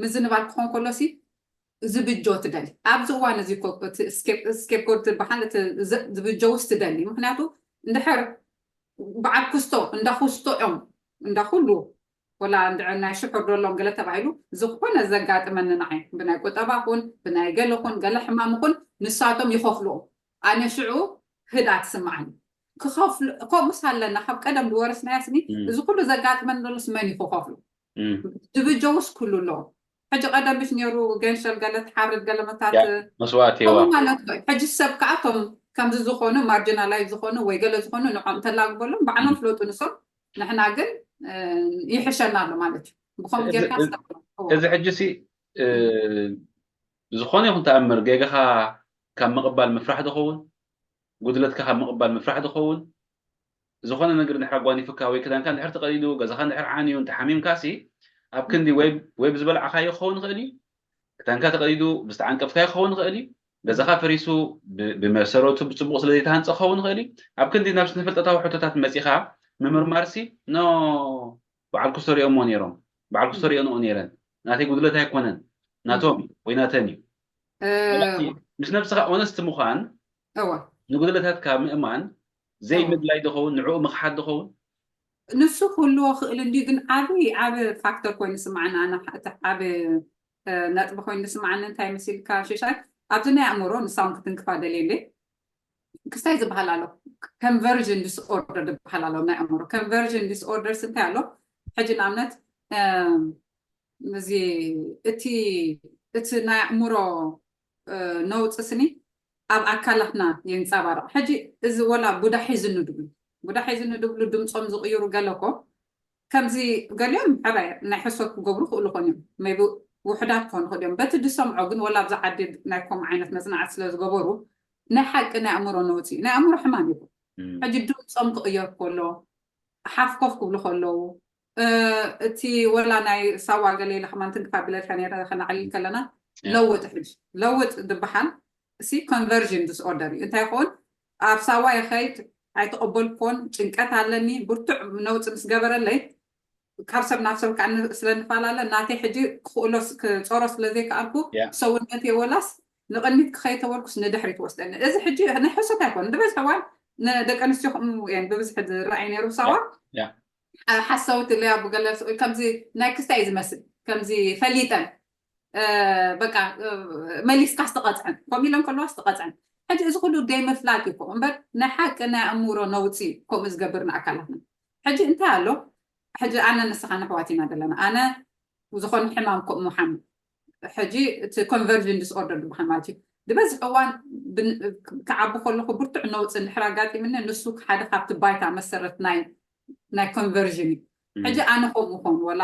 ምዝንባል ክኾን ከሎ ሲ ዝብጆ ትደሊ ኣብዚ እዋን እዚ ስኬፕጎድ ዝበሃል ዝብጀውስ ትደሊ ምክንያቱ እንድሕር በዓል ኩስቶ እንዳ ኩስቶ እዮም እንዳ ኩሉ ወላ እንድዕ ናይ ሽሑር ደሎም ገለ ተባሂሉ ዝኾነ ዘጋጥመኒ ንዓይ ብናይ ቁጠባ ኹን ብናይ ገለ ኹን ገለ ሕማም ኹን ንሳቶም ይኸፍልዎ ኣነ ሽዑ ህድኣት ስምዓኒ ክኸፍሉ ከምኡስ ኣለና ካብ ቀደም ዝወረስናያ ስኒ እዚ ኩሉ ዘጋጥመኒ ዘሎስ መን እዩ ክኸፍሉ ዝብጀውስ ኩሉ ኣለዎ ሕጂ ቀደምሽ ነይሩ ገንሸል ገለ ትሓርድ ገለ መታት መስዋእቲ ከምኡ ማለት ነው ሕጂ ሰብ ከዓ እቶም ከምዚ ዝኾኑ ማርጂናላይዝ ዝኾኑ ወይ ገለ ዝኾኑ ንዖም ተላግበሎም ባዕሎም ፍለጡ ንሶም ንሕና ግን ይሕሸና ኣሎ ማለት እዩ ብኸም ጌርካ እዚ ሕጂ ሲ ዝኾነ ይኹን ተኣምር ጌጋኻ ካብ ምቕባል ምፍራሕ ዝኸውን ጉድለትካ ካብ ምቕባል ምፍራሕ ዝኸውን ዝኾነ ነገር እንድሕር ኣጓኒፍካ ወይ ክዳንካ እንድሕር ተቐዲዱ ገዛኻ እንድሕር ዓንዩ እንተሓሚምካ ሲ ኣብ ክንዲ ወይ ብዝበላዕኻዮ ክኸውን ይኽእል እዩ ክዳንካ ተቐዲዱ ብዝተዓንቀፍካዮ ክኸውን ይኽእል እዩ ገዛኻ ፈሪሱ ብመሰረቱ ብፅቡቕ ስለ ዘይተሃንፀ ክኸውን ይኽእል እዩ ኣብ ክንዲ ናብ ስነፍልጠታዊ ሕቶታት መፂኻ ምምርማር ሲ ኖ በዓል ክስቶ ሪኦሞ ነይሮም በዓል ክስቶ ሪኦንኦ ነይረን ናተይ ጉድለት ኣይኮነን ናቶም ወይ ናተን እዩ ምስ ነብስኻ ኦነስት ምዃን ንጉድለታትካ ምእማን ዘይምድላይ ዝኸውን ንዕኡ ምኽሓድ ዝኸውን ንሱ ክህልዎ ክእል እንድዩ ግን ዓብይ ዓብ ፋክተር ኮይኑ ስማዓኒ ኣነ እቲ ዓብ ነጥቢ ኮይኑ ስማዓኒ እንታይ መሲልካ ሽሻይ ኣብዚ ናይ ኣእምሮ ንሳውን ክትንክፋ ደልየለይ ክስታይ ዝበሃል ኣሎ conversion disorder ዝበሃል ኣሎ ናይ ኣእምሮ conversion disorders እንታይ ኣሎ ሕጂ ንኣብነት እዚ እቲ እቲ ናይ ኣእምሮ ነውፂ ስኒ ኣብ ኣካላትና የንፀባርቕ ሕጂ እዚ ወላ ቡዳ ሒዝኒ ድብሉ ቡዳ ሒዝኒ ድብሉ ድምፆም ዝቕይሩ ገለ ኮ ከምዚ ገሊኦም ሕራይ ናይ ሕሶት ክገብሩ ክእሉ ኮን እዮም maybe ውሕዳት ክኾኑ ይኽእሉ እዮም። በቲ ዝሰምዖ ግን፣ ወላ ኣብዚ ዓዲ ናይ ከምኡ ዓይነት መጽናዕቲ ስለ ዝገበሩ፣ ናይ ሓቂ ናይ ኣእምሮ ነውጺ፣ ናይ ኣእምሮ ሕማም እዩ። ሕጂ ድምጾም ክቕየር ከሎ፣ ሓፍ ኮፍ ክብሉ ከለዉ፣ እቲ ወላ ናይ ሳዋ ገለ ኢለ ከማን ትንክፍ ኣቢለልካ ነይረ፣ ከነዕልል ከለና፣ ለውጥ፣ ሕጂ ለውጥ ዝበሃል ሲ ኮንቨርዥን ዲስኦርደር እዩ። እንታይ ይኸውን? ኣብ ሳዋ ይኸይድ፣ ኣይተቐበልኩዎን፣ ጭንቀት ኣለኒ፣ ብርቱዕ ነውፂ ምስ ገበረለይ፣ ካብ ሰብ ናብ ሰብ ከዓ ን-፣ ስለ ንፈላለ፣ ናተይ ሕጂ ክኽእሎ ስ-፣ ክፀሮ ስለ ዘይከኣልኩ፣ ሰውነተይ ወላስ ንቕድሚት ክኸይድ ተበልኩስ ንድሕሪት ወስደኒ። እዚ ሕጂ ናይ ሕሶት ኣይኮነን። ዝበዝሕ እዋን ንደቂ ኣንስትዮ ከምኡ እየን ብብዝሒ ዝረኣይ ነይሩ ሳዋ። ሓሰውቲ ኣለያ ብገለ ስ-፣ ከምዚ ናይ ክስታይ እዩ ዝመስል። ከምዚ ፈሊጠን፣ እ፣ በቃ፣ እ፣ መሊስካ ስትቐጽዐን፣ ከምኡ ኢለን ከለዋ ስትቐጽዐን። ሕጂ እዚ ኩሉ ደይ ምፍላጥ እዩ እኮ እምበር፣ ናይ ሓቂ ናይ ኣእምሮ ነውጺ ከምኡ ዝገብር ንኣካላትና። ሕጂ እንታይ ኣሎ? ሕጂ ኣነ ንስኻ ንሕዋት ኢና ዘለና። ኣነ ዝኾነ ሕማም ከምኡ ሓም-፣ ሕጂ እቲ ኮንቨርዥን ዲስኦርደር ዝበሃል ማለት እዩ። ዝበዝሕ እዋን ብን-፣ ክዓቢ ከለኹ ብርቱዕ ነውጺ እንድሕር ኣጋጢምኒ፣ ንሱ ሓደ ካብቲ ባይታ መሰረት ናይ፣ ናይ ኮንቨርዥን እዩ። ሕጂ ኣነ ከምኡ ኾን ወላ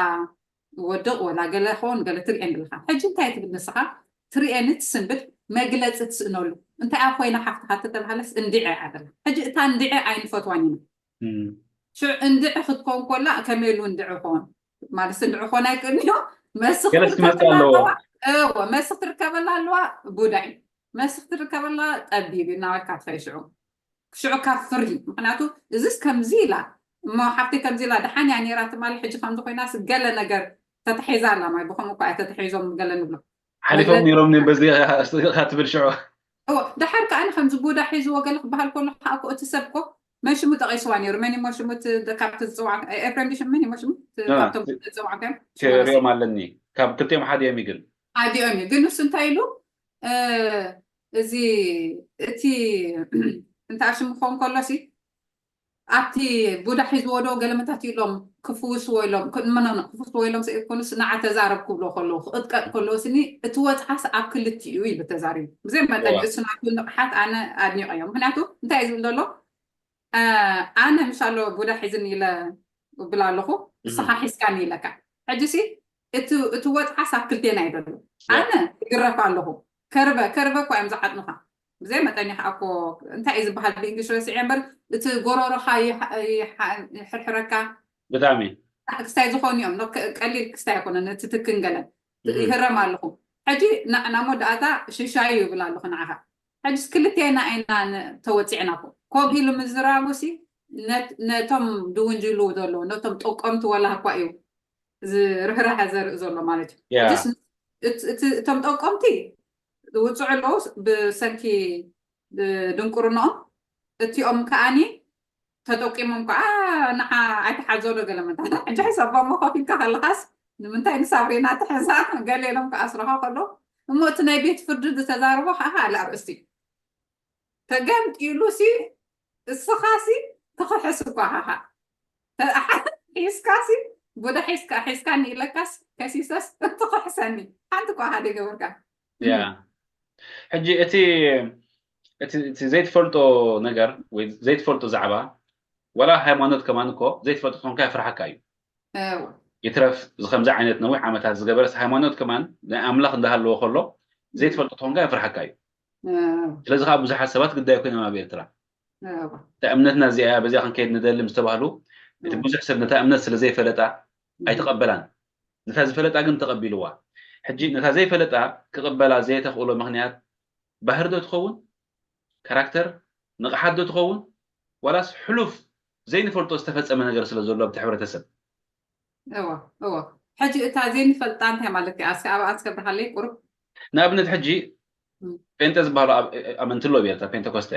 ወድቕ ወላ ገለ ኾን ገለ ትርእየን ኣለኻ። ሕጂ እንታይ ትብል ንስኻ? ትርእየኒ ትስንብድ፣ መግለጺ ትስእነሉ። እንታይ ኣብ ኮይና ሓፍትኻ ተተባሃለስ እንዲዐ እያ ትብላ። ሕጂ እታ እንዲዐ ኣይንፈትዋን ኢና። ሽዑ እንድዒ ክትኮን ኮላ ከመይ ኢሉ እንድዒ ኮን? ማለት እንድዒ ኮን ኣይክእልን እዩ። መስኽ ገለስ ክመጽእ ትርከበላ ኣለዎ። ኣለዋ። እወ፣ መስኽ ትርከበላ ኣለዋ። ቡዳ እዩ። መስኽ ትርከበላ ጠቢብ እዩ። እናበልካ ትኸይ ሽዑ። ሽዑ ካብ ፍርዲ። ምኽንያቱ እዚስ ከምዚ ኢላ። እሞ ሓፍተይ ከምዚ ኢላ፣ ደሓን እያ ነይራ ትማሊ፣ ሕጂ ከምዚ ኮይናስ ገለ ነገር ተታሒዛ ኣላ። ማይ ብኸምኡ እኮ እያ ተታሒዞም ገለ ንብሎ። ሓሊፎም መግለጺ ነይሮም በዚ ኢኻ ትብል ሽዑ። እወ፣ ደሓር ከኣ ከምዚ ቡዳ ሒዝዎ ገለ ክበሃል ከሎ ከኣ እኮ እቲ ሰብ እኮ መን ሽሙ ጠቒስዋ ነይሩ? መን እሞ ሽሙ እቲ ካብቲ ዝጽዋዕ፣ ኤፍሬም ድዩ ሽሙ? መን እሞ ሽሙ? እቲ ና፣ ካብቶም ቲ-፣ ዝጽዋዕ ከ? ሽሙ ክሪኦም ኣለኒ። ካብ ክልቲኦም ሓደ እዮም ግን። ሓዲኦም እዩ። ግን ንሱ እንታይ ኢሉ? እ፣ እዚ፣ እቲ እንታይ ሽሙ ክኸውን ከሎ ሲ፣ ኣብቲ ቡዳ ሒዝዎ ዶ ገለመታት ኢሎም ክፍውስዎ ኢሎም፣ ክ-፣ ኖ፣ ኖ፣ ኖ፣ ክፍውስዎ ኢሎም ዘይኮኑስ ንዓ ተዛረብ ክብሎ ከለዉ፣ ክቕጥቀጥ ከለዉ ስኒ፣ እቲ ወጽዓስ ኣብ ክልቲኡ ኢሉ ተዛሪቡ። ብዘይ መጠን እዋ። እሱ ናቱ ንቕሓት ኣነ ኣድኒቐዮ። ምኽንያቱ እንታይ እዩ ዝብል ዘሎ? እ፣ ኣነ ምሻሎ ቡዳ ሒዝኒ ኢለ እብል ኣለኹ፣ ንስኻ እም። ሒዝካኒ ኢለካ። ሕጂ ሲ፣ እቲ፣ እቲ ወጽዓስ ኣብ ክልቴና እዩ ዘሎ። ያ። ኣነ ይግረፍ ኣለኹ። ከርበ፣ ከርበ እኮ እዮም ዝዓጥኑኻ። ብዘይ መጠን ይኸዓ እኮ፣ እንታይ እዩ ዝበሃል ብእንግሊሽ ረሲዐ እምበር፣ እቲ ጎረሮኻ ይሓ-፣ ይሓ-፣ ይሕርሕረካ። ብጣዕሚ። ክስታይ ዝኾኑ እዮም። ኖ፣ ከ-፣ ቀሊል ክስታይ ኣይኮነን፣ እቲ ትክን ገለን። እም። ይህረም ኣለኹ። ሕጂ ና-፣ ናብ መወዳእታ ሽሻይ ይብል ኣለኹ ንዓኻ። ሕጂስ ክልቴና ኢና ን-፣ ተወጺዕና እኮ። ኮብ ኢሉ ምዝራቡ ሲ፣ ነት-፣ ነቶም ድውንጅሉ ዘለዉ፣ ነቶም ጠቆምቲ ወላ እኳ እዩ። ዝርህራሀ ዘርኢ ዘሎ ማለት እዩ። ያ። ሕጂስ እት-፣ እት-፣ እቶም ጠቆምቲ ዝውፅዑ ኣለዉ ብሰንኪ ድንቁርንኦም፣ እቲኦም ከኣኒ ተጠቂሞም ከዓ ንዓ ኣይተሓዘሉ ገለ መታን። ሕጂ ሕሰቦሞ ኮፍ ኢልካ ከለኻስ ንምንታይ ንሳብሪና ትሕዛ ገለ ኢሎም ክኣስሩኻ ከለዉ፣ እሞ እቲ ናይ ቤት ፍርዲ ዝተዛረቦ ከዓ ካልእ ኣርእስቲ እዩ። ተገምጢሉ ሲ እስኻ ሲ ትኽሕስ እኳ ሃሃ። ተ-፣ ሒዝካ ሲ ቡዳ ሒዝካ፣ ሒዝካኒ ኢለካስ ከሲሰስ ትኽሕሰኒ። ሓንቲ እኳ ሃደ ገበርካ። ያ። ሕጂ እቲ፣ እቲ፣ እቲ ዘይትፈልጦ ነገር ወይ ዘይትፈልጦ ዛዕባ፣ ዋላ ሃይማኖት ከማን እኮ ዘይትፈልጦ ተኾንካ የፍርሓካ እዩ። እወ። ይትረፍ እዚ ከምዚ ዓይነት ነዊሕ ዓመታት ዝገበረስ ሃይማኖት ከማን ናይ ኣምላኽ እንዳሃለዎ ከሎ ዘይትፈልጦ ተኾንካ የፍርሓካ እዩ። እወ። ስለዚ ከዓ ብዙሓት ሰባት ግዳይ ኮይኖም ኣብ ኤርትራ። እወ። እታ እምነትና እዚኣ እያ፣ በዚኣ ክንከይድ ንደሊ ምስ ተባህሉ፣ እቲ እወ። ብዙሕ ሰብ ነታ እምነት ስለ ዘይፈለጣ እም። ኣይተቐበላን። ነታ ዝፈለጣ ግን ተቐቢልዋ። ሕጂ ነታ ዘይፈለጣ ክቕበላ ዘየተኽእሎ ምኽንያት ባህሪ ዶ ትኸውን? ካራክተር? ንቕሓት ዶ ትኸውን? ዋላስ ሕሉፍ ዘይንፈልጦ ዝተፈጸመ ነገር ስለ ዘሎ ኣብቲ ሕብረተሰብ? እወ፣ እወ። ሕጂ እታ ዘይንፈልጣ እንታይ ማለት እያ? እስኪ ኣብኣ እስከ ኣብርሃለይ ቁሩብ። ንኣብነት ሕጂ እም። ጴንጠ ዝበሃሉ ኣብ-፣ ኣመንቲ ኣለዉ ኣብ ኤርትራ፣ ፔንተኮስተ።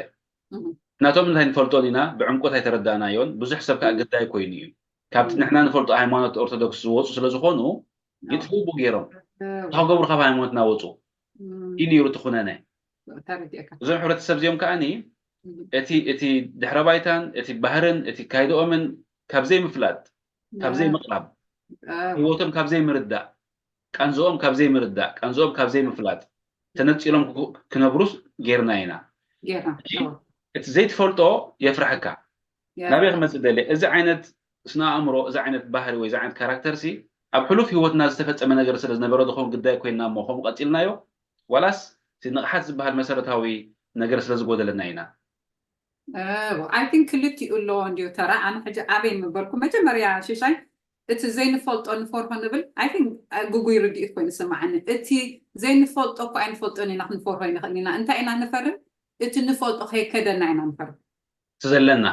እም። ናቶም እንታይ ንፈልጦን ኢና፣ ብዕምቆት ኣይተረዳእናዮን፣ ብዙሕ ሰብ ከኣ እም። ግዳይ ኮይኑ እዩ። ካብቲ እም። ንሕና ንፈልጦ ሃይማኖት ኦርቶዶክስ ዝወጹ ስለ ዝኾኑ፣ እወ። ይጥፍኡ ገይሮም። እወ። እንታይ ክገብሩ ካብ ሃይማኖትና ወጹ? እም። እዩ ነይሩ እቲ ኩነነ። ተረዲኤካ። እዞም ሕብረተሰብ እዚኦም ከኣኒ እም። እቲ፣ እቲ ድሕረ ባይታን፣ እቲ ባህርን፣ እቲ ካይድኦምን ካብ ዘይምፍላጥ፣ ካብ እወ። ዘይምቕራብ፣ እወ። ህይወቶም ካብ ዘይምርዳእ፣ ቃንዝኦም ካብ ዘይምርዳእ፣ ቃንዝኦም ካብ ዘይምፍላጥ፣ ተነጺሎም ክኩ-፣ ክነብሩስ ጌርና ኢና። ጌርና፣ ሕጂ እወ። እቲ ዘይትፈልጦ የፍርሐካ። ያ። ናበይ ክመጽእ ደልየ? እዚ ዓይነት ስነ ኣእምሮ፣ እዚ ዓይነት ባህሪ ወይ እዚ ዓይነት ካራክተር ሲ ኣብ ሕሉፍ ህይወትና ዝተፈጸመ ነገር ስለ ዝነበረ ዶ ኾን ግዳይ ኮይና እሞ ከምኡ ቀጺልናዮ? ዋላስ እቲ ንቕሓት ዝበሃል መሰረታዊ ነገር ስለ ዝጎደለና ኢና? ኣይን ክልቲኡ ኣለዎ እንዲዩ ተራ። ኣነ ሕጂ ኣበይ ምበልኩ መጀመርያ ሽሻይ እቲ ዘይንፈልጦ ንፈርሆ ንብል ኣይን ግጉይ ርድኢት ኮይኑ ስማዓኒ። እቲ ዘይንፈልጦ እኮ ኣይንፈልጦን ኢና ክንፈርሆ ይንኽእል ኢና። እንታይ ኢና ንፈርህ? እቲ ንፈልጦ ከይከደና ኢና ንፈርህ። እቲ ዘለና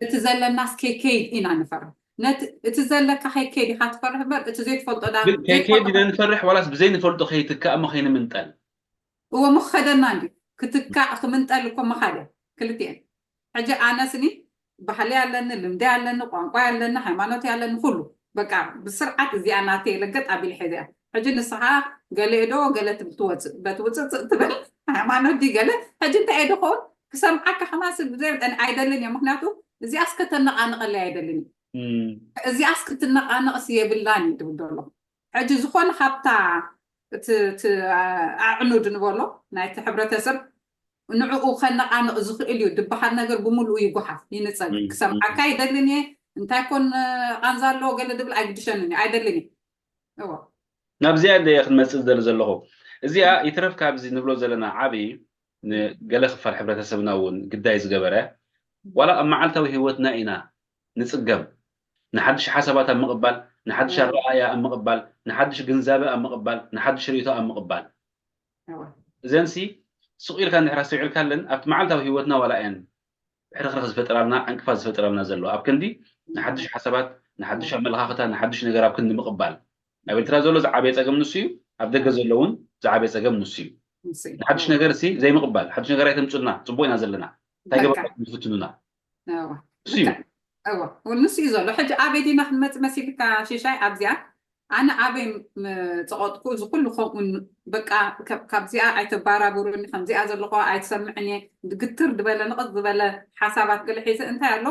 እቲ ዘለናስ ከይከይድ ኢና ንፈርህ። ነቲ እቲ ዘለካ ከይከይድ ኢኻ ትፈርህ እምበር እቲ ዘይትፈልጦ ዳ ግን ከይከይድ ኢና ንፈርሕ ዋላስ ብዘይንፈልጦ ከይትካእ እሞ ከይንምንጠል? እዎ ምኸደና እንዲ ክትካእ ክምንጠል እኮ ምኻድ እየ። ክልቲኤን ሕጂ ኣነስኒ ባህሊ ኣለኒ፣ ልምዲ ኣለኒ፣ ቋንቋ ኣለኒ፣ ሃይማኖት ኣለኒ፣ ኩሉ በቃ ብስርዓት እዚኣ ናተይ ለገጥ ኣቢል ሒዘ እያ። ሕጂ ንስኻ ገለ ዶ ገለ ትብል ትወፅእ በቲ ውፅፅእ ትብል ሃይማኖት ዲ ገለ ሕጂ እንታይ እየ ድኸውን ክሰምዓካ ከማስ ብዘይ መጠን ኣይደልን እየ። ምክንያቱ እዚኣስ ከተነቃንቀለይ ኣይደልን እዩ። እዚኣስ ክትነቃነቅስ የብላን እዩ ትብል ዘሎ። ሕጂ ዝኾነ ካብታ እቲ እቲ ኣዕኑድ ንበሎ ናይቲ ሕብረተሰብ ንዕኡ ከነቃንቕ ዝኽእል እዩ ድበሃል ነገር ብምሉኡ ይጓሓፍ ይንጸግ። ክሰምዓካ ኣይደልን እየ። እንታይ ኮን ቃንዛ ኣለዎ ገለ ድብል ኣይግድሸንን እዩ ኣይደልን እዩ። እዎ ናብዚኣ እንደ እየ ክንመፅእ ዝደሊ ዘለኹ። እዚኣ ይትረፍ ካብዚ ንብሎ ዘለና ዓብዪ ንገለ ክፋል ሕብረተሰብና እውን ግዳይ ዝገበረ ዋላ ኣብ መዓልታዊ ህይወትና ኢና ንፅገም። ንሓድሽ ሓሳባት ኣብ ምቕባል፣ ንሓድሽ ኣረኣእያ ኣብ ምቕባል፣ ንሓድሽ ግንዛበ ኣብ ምቕባል፣ ንሓድሽ ርእይቶ ኣብ ምቕባል። እዘንሲ ስቕ ኢልካ እንድሕር ኣስተውዒልካለን ኣብቲ መዓልታዊ ህይወትና ዋላ እየን ሕርኽርኽ ዝፈጥራልና ዕንቅፋት ዝፈጥራልና ዘለዋ ኣብ ክንዲ ንሓድሽ ሓሳባት ንሓድሽ ኣመለኻኽታ ንሓድሽ ነገር ኣብ ክንዲ ምቕባል ኣብ ኤርትራ ዘሎ ዝዓበየ ጸገም ንሱ እዩ። ኣብ ደገ ዘሎ እውን ዝዓበየ ጸገም ንሱ እዩ። ንሓድሽ ነገር ሲ ዘይምቕባል ሓድሽ ነገር ኣይተምፁልና ጽቡቅ ኢና ዘለና እንታይ ገበርኩም ትፍትኑና እሱ እዩ። እዎ ንሱ እዩ ዘሎ። ሕጂ ኣበይ ዲና ክንመፅእ መሲልካ ሽሻይ ኣብዚኣ ኣነ ኣበይ ምፀቐጥኩ እዚ ኩሉ ከምኡ በቃ ካብዚኣ ኣይተባራብሩኒ ከምዚኣ ዘለኹ ኣይትሰምዕን እየ ግትር ዝበለ ንቕፅ ዝበለ ሓሳባት ገለ ሒዘ እንታይ ኣሎ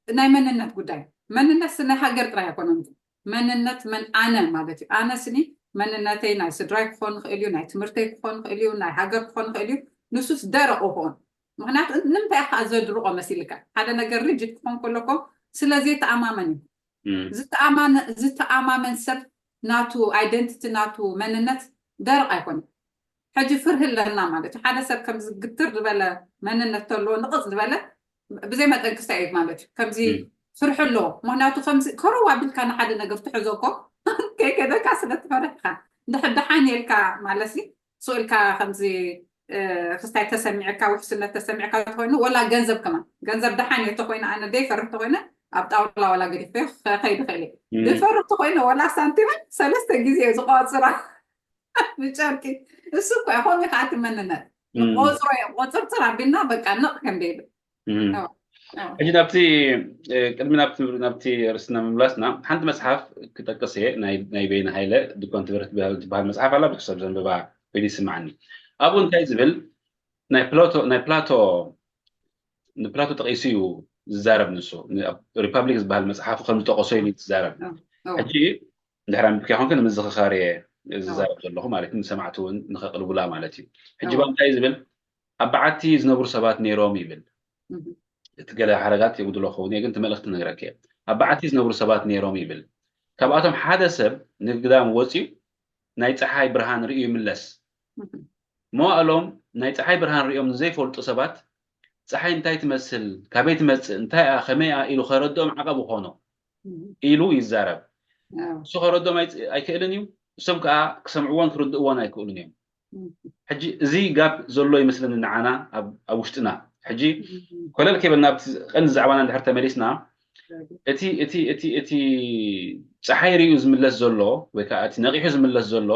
ናይ መንነት ጉዳይ መንነት ናይ ሃገር ጥራይ ኣይኮነን መንነት መን ኣነ ማለት እዩ ኣነ ስኒ መንነተይ ናይ ስድራይ ክኾን ይኽእል እዩ ናይ ትምህርተይ ክኾን ይኽእል እዩ ናይ ሃገር ክኾን ይኽእል እዩ ንሱስ ደረቕ ይኸውን ምክንያቱ ንምንታይ ኢኻ ዘድርቆ መሲልካ ሓደ ነገር ሪጅድ ክኾን ከለኮ ስለዘይተኣማመን እዩ ዝተኣማመን ሰብ ናቱ ኣይደንቲቲ ናቱ መንነት ደረቕ ኣይኮነ ሕጂ ፍርህ ኣለና ማለት እዩ ሓደ ሰብ ከምዚ ግትር ዝበለ መንነት ተለዎ ንቕፅ ዝበለ ብዘይ መጠን ክስታይ እዩ ማለት እዩ ከምዚ ፍርሒ ኣለዎ ምክንያቱ ከምዚ ከረው ኣቢልካ ንሓደ ነገር ትሕዞ እኮ ከይከደካ ስለ ትፈርሕካ እንድሕር ደሓን የልካ ማለት ስቕ ኢልካ ከምዚ ክስታይ ተሰሚዕካ ውሕስነት ተሰሚዕካ ተኮይኑ ወላ ገንዘብ ከማን ገንዘብ ደሓን እየ ተኮይነ ኣነ ደይፈርህ ተኮይነ ኣብ ጣውላ ዋላ ገዲፈ ከይድ ክእል እየ ደይፈርህ ተኮይነ ወላ ሳንቲምን ሰለስተ ግዜ እየ ዝቆፅራ ብጨርቂ እሱ እኮ ከምኡ ከዓ እቲ መንነት ቆፅሮ እየ ቆፅርፅር ኣቢልና በቃ ንቕ ከም ደይብል ሕጂ ናብቲ ቅድሚ ናብቲ ርስና ምምላስና ሓንቲ መፅሓፍ ክጠቅስ እየ ናይ በይነ ሃይለ ድኮን ትበሃል መፅሓፍ ኣላ ብዙሕ ሰብ ዘንብባ ኮይኑ ይስማዓኒ ኣብኡ እንታይ ዝብል ናይ ፕላቶ ናይ ፕላቶ ንፕላቶ ጠቂሱ እዩ ዝዛረብ ንሱ ሪፓብሊክ ዝበሃል መፅሓፉ ከም ዝጠቀሶ ኢሉ ዝዛረብ ሕጂ እንድሕር ኣንብብካ ይኮንክ ንምዝኽኻር እየ ዝዛረብ ዘለኹ ማለት ንሰማዕቲ እውን ንኸቅልቡላ ማለት እዩ ሕጂ ባ እንታይ ዝብል ኣብ በዓቲ ዝነብሩ ሰባት ነይሮም ይብል እቲ ገለ ሓረጋት የጉድሎ ከውን ግን ትመልእክቲ ነግረክ እየ ኣብ በዓቲ ዝነብሩ ሰባት ነይሮም ይብል ካብኣቶም ሓደ ሰብ ንግዳም ወፅዩ ናይ ፀሓይ ብርሃን ርእዩ ይምለስ መዋእሎም ናይ ፀሓይ ብርሃን ርእዮም ንዘይፈልጡ ሰባት ፀሓይ እንታይ ትመስል ካበይ ትመፅእ እንታይ እያ ከመይ እያ ኢሉ ከረድኦም ዓቐብ ይኾኖ ኢሉ ይዛረብ እሱ ከረድኦም ኣይክእልን እዩ እሶም ከዓ ክሰምዕዎን ክርድእዎን ኣይክእሉን እዮም ሕጂ እዚ ጋብ ዘሎ ይመስለኒ ንዓና ኣብ ውሽጥና ሕጂ ኮለል ከይበልና ኣብቲ ቀንዲ ዛዕባና እንድሕር ተመሊስና እቲ እቲ እቲ እቲ ፀሓይ ርእዩ ዝምለስ ዘሎ ወይ ከዓ እቲ ነቂሑ ዝምለስ ዘሎ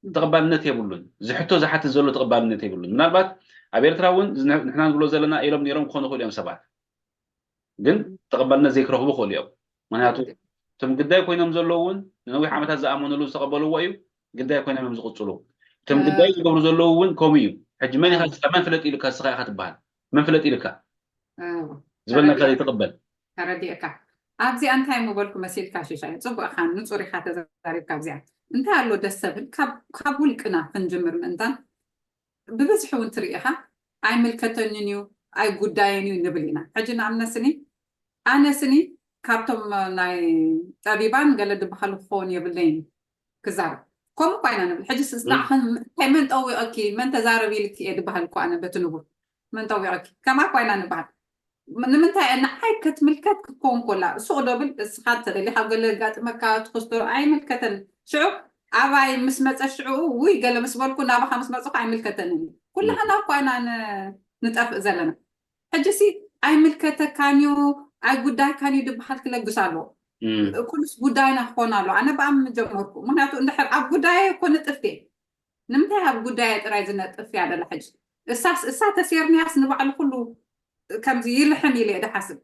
ተቐባልነት የብሉን ዝሕቶ ዝሓትት ዘሎ ተቐባልነት የብሉን ምናልባት ኣብ ኤርትራ እውን ንሕና ንብሎ ዘለና ኢሎም ነይሮም ክኾኑ ይኽእሉ እዮም ሰባት ግን ተቐባልነት ዘይክረኽቡ ክኽእሉ እዮም ምክንያቱ እቶም ግዳይ ኮይኖም ዘለዉ እውን ንነዊሕ ዓመታት ዝኣመኑሉ ዝተቐበልዎ እዩ ግዳይ ኮይኖም እዮም ዝቕፅሉ እቶም ግዳይ ዝገብሩ ዘለዉ እውን ከምኡ እዩ ሕጂ መን ኢኻ መን ፍለጥ ኢልካ ስኻ ኢኻ ትበሃል መን ፍለጥ ኢልካ ዝበልናካ ዘይትቕበል ተረዲእካ ኣብዚኣ እንታይ ምበልኩ መሲልካ ሽሻይ ፅቡቕኻ ንፁር ኢኻ ተዛሪብካ ኣብዚኣ እንታይ ኣሎ ደስ ሰብል ካብ ውልቅና ክንጅምር ምእንታን ብብዝሒ እውን ትርኢ ኢኻ ኣይምልከተንን እዩ ኣይጉዳየን እዩ ንብል ኢና ሕጂ ንኣብነት ስኒ ኣነ ስኒ ካብቶም ናይ ጠቢባን ገለ ዝበሃሉ ክኸውን የብለይን ክዛረብ። ከምኡ እኳ ኢና ንብል። ሕጂ ንዓኽን እንታይ መን ጠዊቐኪ፣ መን ተዛረብ ኢልኪ እየ ዝበሃል እኮ ኣነ በቲ ንቡር። መን ጠዊቐኪ ከምኣ እኳ ኢና ንበሃል። ንምንታይ ንዓይ ክትምልከት ክትከውን ኮላ ሱቕ ዶ ብል እስኻ ተደሊኻ ገለ ጋጥመካ ትኸስቶ ኣይምልከተን። ሽዑ ኣባይ ምስ መጸ ሽዑ ውይ ገለ ምስ በልኩ ናባኻ ምስ መጽኹ ኣይምልከተንን እዩ። ኩላህና እኳ ኢና ንጠፍእ ዘለና። ሕጂ ሲ ኣይምልከተካን እዩ፣ ኣይ ጉዳይካን እዩ ድበሃል ክለግስ ኣለዎ። ኩሉስ ጉዳይና ክኾን ኣለዎ። ኣነ ብኣም ጀመርኩ። ምክንያቱ እንድሕር ኣብ ጉዳየ እኮ ንጥፍት እየ። ንምንታይ ኣብ ጉዳየ ጥራይ ዝነጥፍ እያ ደላ ሕጂ? እሳስ እሳ ተሴርንያስ ንባዕሉ ኩሉ ከምዚ ይልሕም ኢለ እየ ድሓስብ።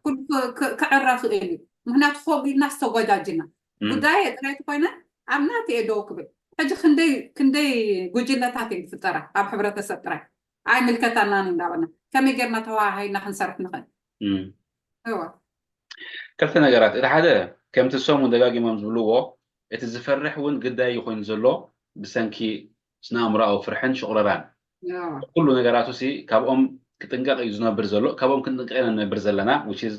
ኩሉ ክዕረ ክእል እዩ። ምክንያቱ ከምኡ ኢልና ዝተጓጃጅና ጉዳየ ጥራይ ተኮይነ ኣብ ናተ እየ ደው ክብል። ሕጂ ክንደይ ጉጅለታት እየን ዝፍጠራ ኣብ ሕብረተሰብ ጥራይ። ኣይምልከታናን እንዳበልና ከመይ ጌርና ተዋሃሂድና ክንሰርሕ ንኽእል? እወ። ክልተ ነገራት፣ እቲ ሓደ ከምቲ እሶም እውን ደጋጊሞም ዝብልዎ እቲ ዝፈርሕ እውን ግዳይ እዩ ኮይኑ ዘሎ ብሰንኪ ስነ ኣእምሮኣዊ ፍርሕን ሽቑረራን። ኩሉ ነገራቱ ሲ ካብኦም ክጥንቀቕ እዩ ዝነብር ዘሎ፣ ካብኦም ክንጥንቀቕ ኢና ንነብር ዘለና፣ which is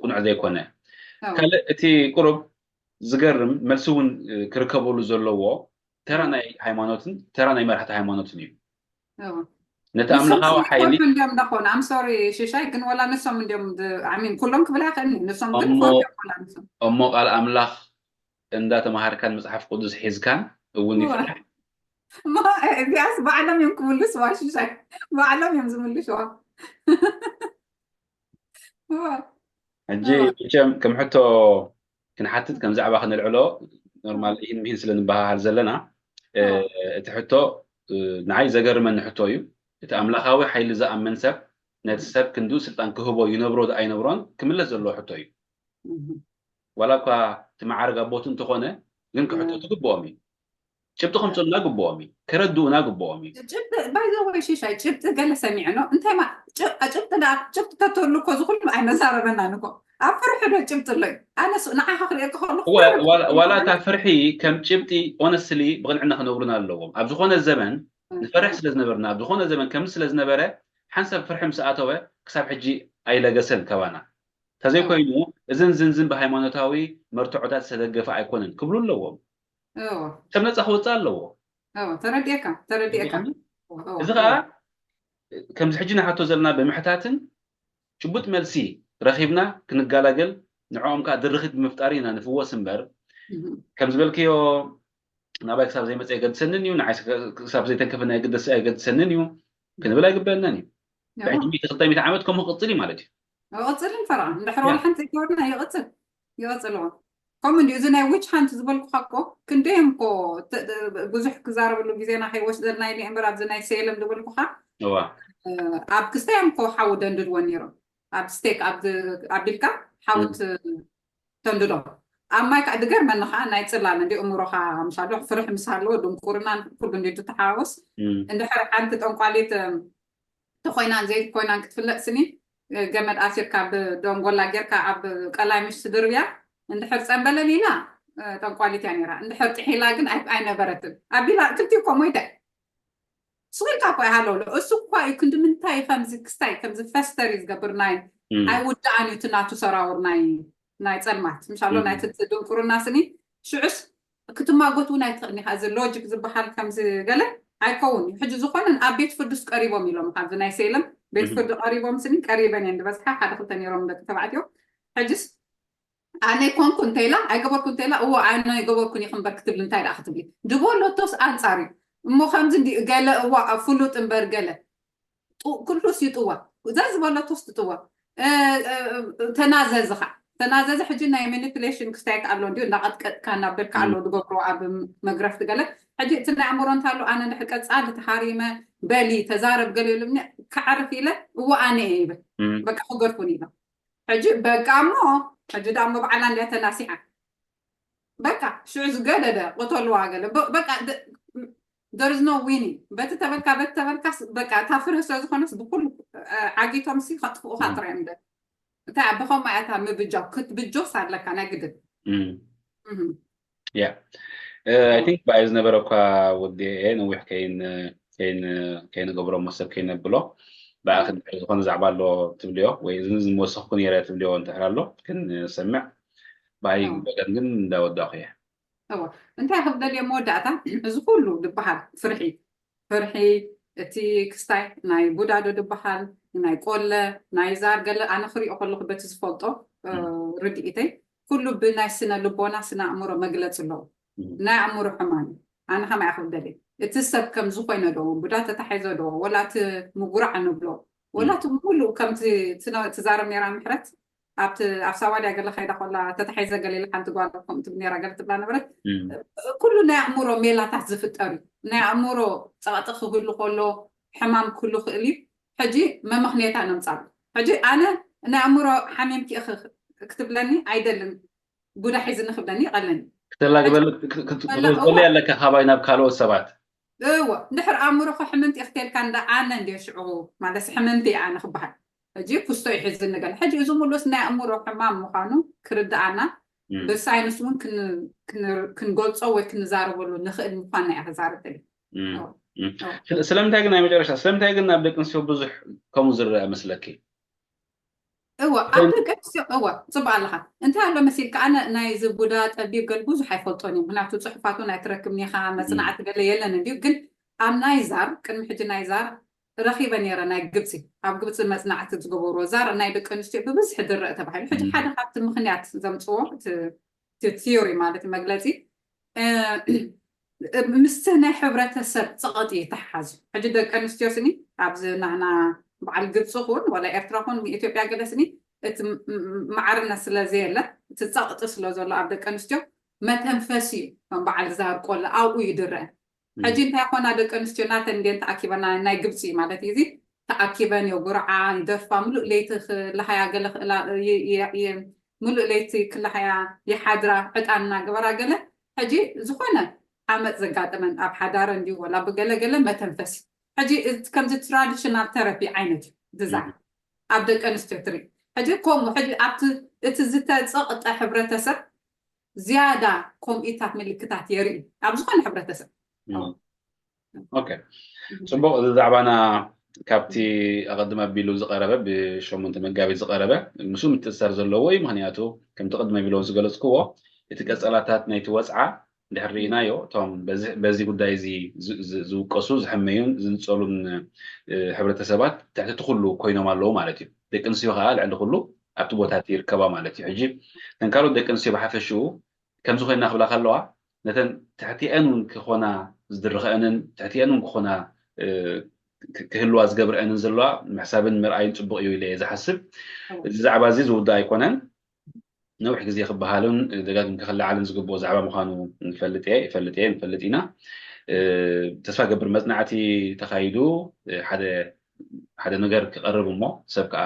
ቅኑዕ ዘይኮነ። ካልእ እቲ ቁሩብ ዝገርም መልሲ እውን ክርከበሉ ዘለዎ ተራ ናይ ሃይማኖትን ተራ ናይ መራሕቲ ሃይማኖትን እዩ። ነቲ ኣምላኻዊ ሓይሊ እንዲም ዳኾነ ኣም ሶሪ ሽሻይ ግን ወላ ንሶም እንዲም ሚን ኩሎም ክብል ኣይኽእልኒ ንሶም ግን እሞ ቃል ኣምላኽ እንዳተማሃርካን መፅሓፍ ቅዱስ ሒዝካን እውን ይፍራሕ። እዚኣስ ባዕሎም እዮም ክምልስዋ ሽሻይ ባዕሎም እዮም ዝምልስዋ። ሕጂ መቸም ከም ሕቶ ክንሓትት ከም ዛዕባ ክንልዕሎ ኖርማል ይህን ምሂን ስለ ንበሃሃል ዘለና እቲ ሕቶ ንዓይ ዘገርመኒ ሕቶ እዩ። እቲ ኣምላኻዊ ሓይሊ ዝኣምን ሰብ ነቲ ሰብ ክንዱ ስልጣን ክህቦ ይነብሮ ኣይነብሮን ክምለስ ዘለዎ ሕቶ እዩ። ዋላ እኳ እቲ መዓርግ ኣቦት እንተኾነ ግን ክሕቶ ትግብኦም እዩ። ጭብጢ ከምፅኡልና ግብኦም እዩ። ከረድኡና ግብኦም እዩ። ባይዘወይ ሽሻይ ጭብጢ ገለ ሰሚዕኖ እንታይ ማ ጭብጢ ዳ ጭብጢ ተተሉ እኮ ዝኩሉ ኣይመዛረበናን እኮ ኣብ ፍርሒ ዶ ጭብጢ ኣሎ እዩ። ኣነ ንዓኻ ክርእየካ ከሉ ዋላ እታ ፍርሒ ከም ጭብጢ ኦነስትሊ ብቕንዕና ክነብሩና ኣለዎም። ኣብ ዝኾነ ዘመን ንፈርሕ ስለ ዝነበርና ኣብ ዝኾነ ዘመን ከምዚ ስለ ዝነበረ ሓንሳብ ፍርሒ ምስ ኣተወ ክሳብ ሕጂ ኣይለገሰን ካባና። እንተዘይኮይኑ እዝን ዝንዝን ብሃይማኖታዊ መርትዖታት ዝተደገፈ ኣይኮነን ክብሉ ኣለዎም። ሰብ ነፃ ክወፅእ ኣለዎ። ተረዲኤካ ተረዲኤካ። እዚ ከዓ ከምዚ ሕጂ ንሓቶ ዘለና ብምሕታትን ጭቡጥ መልሲ ረኺብና ክንገላገል ንዕኦም ከዓ ድርኺት ብምፍጣር ኢና ንፍወስ እምበር ከም ዝበልክዮ ናባይ ክሳብ ዘይመፀ የገድሰንን እዩ፣ ንዓይ ክሳብ ዘይተንከፈና የገድሰንን እዩ ክንብል ኣይግበአናን እዩ። ብሕጂ ክልተ ሚእቲ ዓመት ከምኡ ክቕፅል እዩ ማለት እዩ። ይቕፅልን ፈረቓ እንድሕር ዋላ ሓንቲ ዘይገበርና ይቕፅል ይቕፅል እዋ። ከምኡ እንዲዩ እዚ ናይ ዊች ሃንት ዝበልኩኻ እኮ ክንደዮም እኮ ብዙሕ ክዛረበሉ ግዜና ከይወስደልና ኢለ እምበር ኣብዚ ናይ ሴለም ዝበልኩኻ ኣብ ክስታዮም እኮ ሓዊ ደንድድዎ ነይሮም ኣብ ስቴክ ኣቢልካ ሓዊ ተንድዶ ኣብ ማይ ከዓ ድገርመኒ ከዓ ናይ ፅላለ እንዲ እምሮኻ ምሻዶ ፍርሕ ምስ ሃለዎ ድንቁርናን ኩሉ እንዲ ትተሓዋወስ እንድሕር ሓንቲ ጠንቋሊት ተኮይናን ዘይኮይናን ክትፍለጥ ስኒ ገመድ ኣሲርካ ብደንጎላ ጌርካ ኣብ ቀላይ ምሽ ትድርብያ እንድሕር ፀንበለሊና ጠንቋሊት እያ ነይራ እንድሕር ጥሒላ ግን ኣይነበረትን ኣቢላ ክልቲኮ ሞይተ ስቁልካ እኳ ይሃለውሎ እሱ እኳ እዩ ክንዲ ምንታይ ከምዚ ክስታይ ከምዚ ፈስተር እዩ ዝገብር ናይ ኣይውዳኣን እዩ ትናቱ ሰራውር ናይ ናይ ፀልማት ምሻሎ ናይ ድንቁርና ስኒ ሽዑስ ክትማጎት እውን ኣይትኽእልኒ እዚ ሎጂክ ዝበሃል ከምዚ ገለ ኣይከውን እዩ ሕጂ ዝኾነ ኣብ ቤት ፍርድስ ቀሪቦም ኢሎም ኣብዚ ናይ ሴለም ቤት ፍርዲ ቀሪቦም ስኒ ቀሪበን እየን ዝበዝሓ ሓደ ክልተ ነይሮም ደቂ ተባዕትዮ ሕጅስ ኣነ ኮንኩ እንተኢላ ኣይገበርኩ እንተኢላ እዎ ኣነ ኣይገበርኩን እዩ ክንበር ክትብል እንታይ ደኣ ክትብል ድቦ ሎቶስ ኣንጻር እዩ እሞ ከምዚ እንዲ ገለ እዋ ፍሉጥ እምበር ገለ ኩሉስ ይጥወ እዛ ዝበለቶስ ትጥወ ተናዘዚ ኸ ተናዘዚ ሕጂ ናይ ማኒፕሌሽን ክስታይ ኣሎ እንዲ እንዳቐጥቀጥካ እናበልካ ኣሎ ዝገብሮ ኣብ መግረፍቲ ገለ ሕጂ እቲ ናይ ኣእምሮ እንታሎ ኣነ ንሕቀ ጻል ተሃሪመ በሊ ተዛረብ ገለ ኢሉኒ ክዓርፍ ኢለ እዎ ኣነ እየ ይብል በቃ ክገርፉን ኢሎም ሕጂ በቃ እሞ ሕጂ ዳ እሞ በዓላ እንዲያ ተናሲሓ በቃ ሽዑ ዝገደደ ቅተልዋ ገለ በቃ there is no winning በቲ ተበልካ በቲ ተበልካስ በቃ እታ ፍርህ ስለ ዝኾነስ ብኩሉ ዓጊቶም ሲ ከጥፍኡኻ ጥራይ እምበር እንታይ ብኸምኡ እያ እታ ምብጃው ክትብጆስ ኣለካ ናይ ግድን ያ I think ብኣይ ዝነበረ እኳ ወዲ እየ ነዊሕ ከይንገብሮ መሰብ ከይነብሎ ብኣኺ ዝኾነ ዛዕባ ኣሎ ትብልዮ ወይ እዚ ዝወሰኽኩ ነይረ ትብልዮ እንተሕር ኣሎ ክንሰምዕ ብኣይ በቀን ግን እንዳወዳኹ እየ። እዎ እንታይ ክብለል እየ መወዳእታ እዚ ኩሉ ዝበሃል ፍርሒ ፍርሒ እቲ ክስታይ ናይ ቡዳዶ ዝበሃል ናይ ቆለ ናይ ዛር ገለ ኣነ ክሪኦ ከለኩ በቲ ዝፈልጦ ርድኢተይ ኩሉ ብናይ ስነ ልቦና ስነ ኣእምሮ መግለፂ ኣለዎ ናይ ኣእምሮ ሕማም እዩ ኣነ ከማይ ክብለል እየ እቲ ሰብ ከም ዝኾይነ ዶ ቡዳ ተታሒዞ ዶ ወላ እቲ ምጉራዕ ንብሎ ወላ እቲ ሙሉእ ከምቲ ትዛረብ ነራ ምሕረት ኣብቲ ኣብ ሳዋድያ ገለ ከይዳ ኮላ ተታሒዘ ገለ ኢላ ሓንቲ ጓል ከምኡ ትብል ነራ ገለ ትብላ ነበረት ኩሉ ናይ ኣእምሮ ሜላታት ዝፍጠር እዩ ናይ ኣእምሮ ፀቕጢ ክህሉ ከሎ ሕማም ክህሉ ክእል እዩ ሕጂ መመኽንየታ ነምፃሉ ሕጂ ኣነ ናይ ኣእምሮ ሓሚምኪ ኢኺ ክትብለኒ ኣይደልን ቡዳ ሒዝኒ ክብለኒ ይቐለኒ ክተላግበል ክትበል ኣለካ ካባይ ናብ ካልኦት ሰባት እዎ እንድሕር ኣእምሮኸ ሕምምቲ ኢኽተልካ እንዳ ኣነ እንድዮ ሽዑ ማለት ሕምምቲ ኣነ ክበሃል ሕጂ ኩስቶ ይሕዝኒ ገለ ሕጂ እዚ ሙሉስ ናይ ኣእምሮ ሕማም ምዃኑ ክርድኣና ብሳይንስ እውን ክንገልጾ ወይ ክንዛረበሉ ንኽእል ምዃንና እያ ክዛረብ ደሊ ስለምንታይ ግን ናይ መጨረሻ ስለምንታይ ግን ናብ ደቂ ኣንስትዮ ብዙሕ ከምኡ ዝረአ መስለኪ እወ ኣብ ደቂ ኣንስትዮ እወ ፅቡቅ ኣለካ እንታይ ኣሎ መሲልካ ኣነ ናይ ዝቡዳ ጠቢብ ገል ብዙሕ ኣይፈልጦን እዩ ምክንያቱ ፅሑፋት እውን ኣይትረክብን ኢካ መፅናዕቲ ገለ የለን እንድዩ ግን ኣብ ናይ ዛር ቅድሚ ሕጂ ናይ ዛር ረኺበ ነይረ ናይ ግብፂ ኣብ ግብፂ መፅናዕቲ ዝገበርዎ ዛር ናይ ደቂ ኣንስትዮ ብብዝሒ ድረእ ተባሂሉ ሕጂ ሓደ ካብቲ ምክንያት ዘምፅዎ እቲ ቲዮሪ ማለት መግለፂ ምስቲ ናይ ሕብረተሰብ ፀቐጢ ይተሓሓዙ ሕጂ ደቂ ኣንስትዮ ስኒ ኣብዚ ናህና በዓል ግብፂ ኩን ወላ ኤርትራ ኩን ንኢትዮጵያ ገለ ስኒ እቲ ማዕርነት ስለ ዘየለ እቲ ፀቕጢ ስለ ዘሎ ኣብ ደቂ ኣንስትዮ መተንፈሲ እዩ ከም በዓል ዛር ቆለ ኣብኡ ይድረአ ሕጂ እንታይ ኮና ደቂ ኣንስትዮ ናተን እንዴን ተኣኪበና ናይ ግብፂ ማለት እዩ ተኣኪበን የጉርዓ ይደርፋ ምሉእ ለይቲ ክለሃያ ገለ ክእላ ምሉእ ለይቲ ክለሃያ ይሓድራ ዕጣን እናገበራ ገለ ሕጂ ዝኾነ ዓመፅ ዘጋጠመን ኣብ ሓዳረ እንዲሁ ወላ ብገለገለ መተንፈሲ ሕጂ ከምዚ ትራዲሽናል ተረፒ ዓይነት እዩ ድዛ ኣብ ደቂ ኣንስትዮ ትርኢ ሕጂ ከምኡ ሕጂ ኣብቲ እቲ ዝተፀቕጠ ሕብረተሰብ ዝያዳ ከምኢታት ምልክታት የርኢ ኣብ ዝኾነ ሕብረተሰብ ፅቡቅ እዚ ዛዕባና ካብቲ ኣቐድም ኣቢሉ ዝቀረበ ብሸሞንተ መጋቢት ዝቀረበ ምስ ምትእሳር ዘለዎ እዩ ምክንያቱ ከምቲ ቅድሚ ኣቢሎ ዝገለፅክዎ እቲ ቀፀላታት ናይቲ ወፅዓ እንድሕር ርኢናዮ እቶም በዚ ጉዳይ እዚ ዝውቀሱ ዝሕመዩን ዝንፀሉን ሕብረተሰባት ትሕቲ እቲ ኩሉ ኮይኖም ኣለዉ ማለት እዩ ደቂ ኣንስትዮ ከዓ ልዕሊ ኩሉ ኣብቲ ቦታ እቲ ይርከባ ማለት እዩ ሕጂ ተንካልኦት ደቂ ኣንስትዮ ብሓፈሽኡ ከምዚ ኮይና ክብላ ከለዋ ነተን ትሕቲአን እውን ክኾና ዝድርኸአንን ትሕቲአን እውን ክኾና ክህልዋ ዝገብርአንን ዘለዋ ምሕሳብን ምርኣይን ፅቡቅ እዩ ኢለ ዝሓስብ እዚ ዛዕባ እዚ ዝውዳእ ኣይኮነን ነዊሕ ግዜ ክበሃልን ደጋግም ክክልዓልን ዝግብኦ ዛዕባ ምዃኑ ንፈልጥ እየ ይፈልጥ እየ ንፈልጥ ኢና ተስፋ ገብር መፅናዕቲ ተካይዱ ሓደ ነገር ክቀርብ እሞ ሰብ ከዓ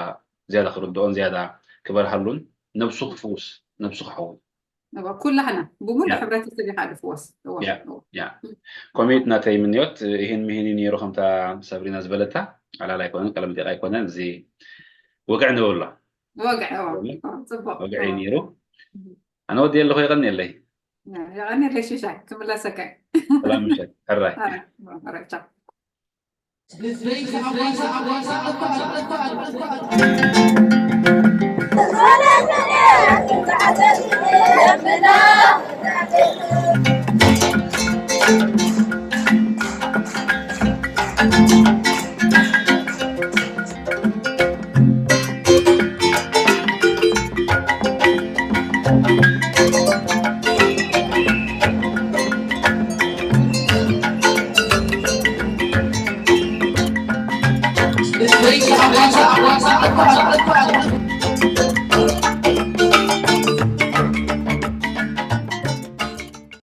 ዝያዳ ክርድኦን ዝያዳ ክበርሃሉን ነብሱ ክፍውስ ነብሱ ክሐውት ኩላህና ብሙሉ ሕብረተሰብ ኢካ ድፍወስ ኮሜት ናተይ ምንዮት ይህን ምሂን ነይሩ ከምታ ሰብሪና ዝበለታ ዕላል ኣይኮነን ቀለምጢቅ ኣይኮነን እዚ ወግዕ ንብሎ ወግዕ ጽቡቅ ወግዕ እዩ ነይሩ ኣነ ወዲ ኣለኹ የቀኒ የለይ የቀኒ የለይ ሽሻይ ክምለሰከ ሰላም ምሸት ሕራይ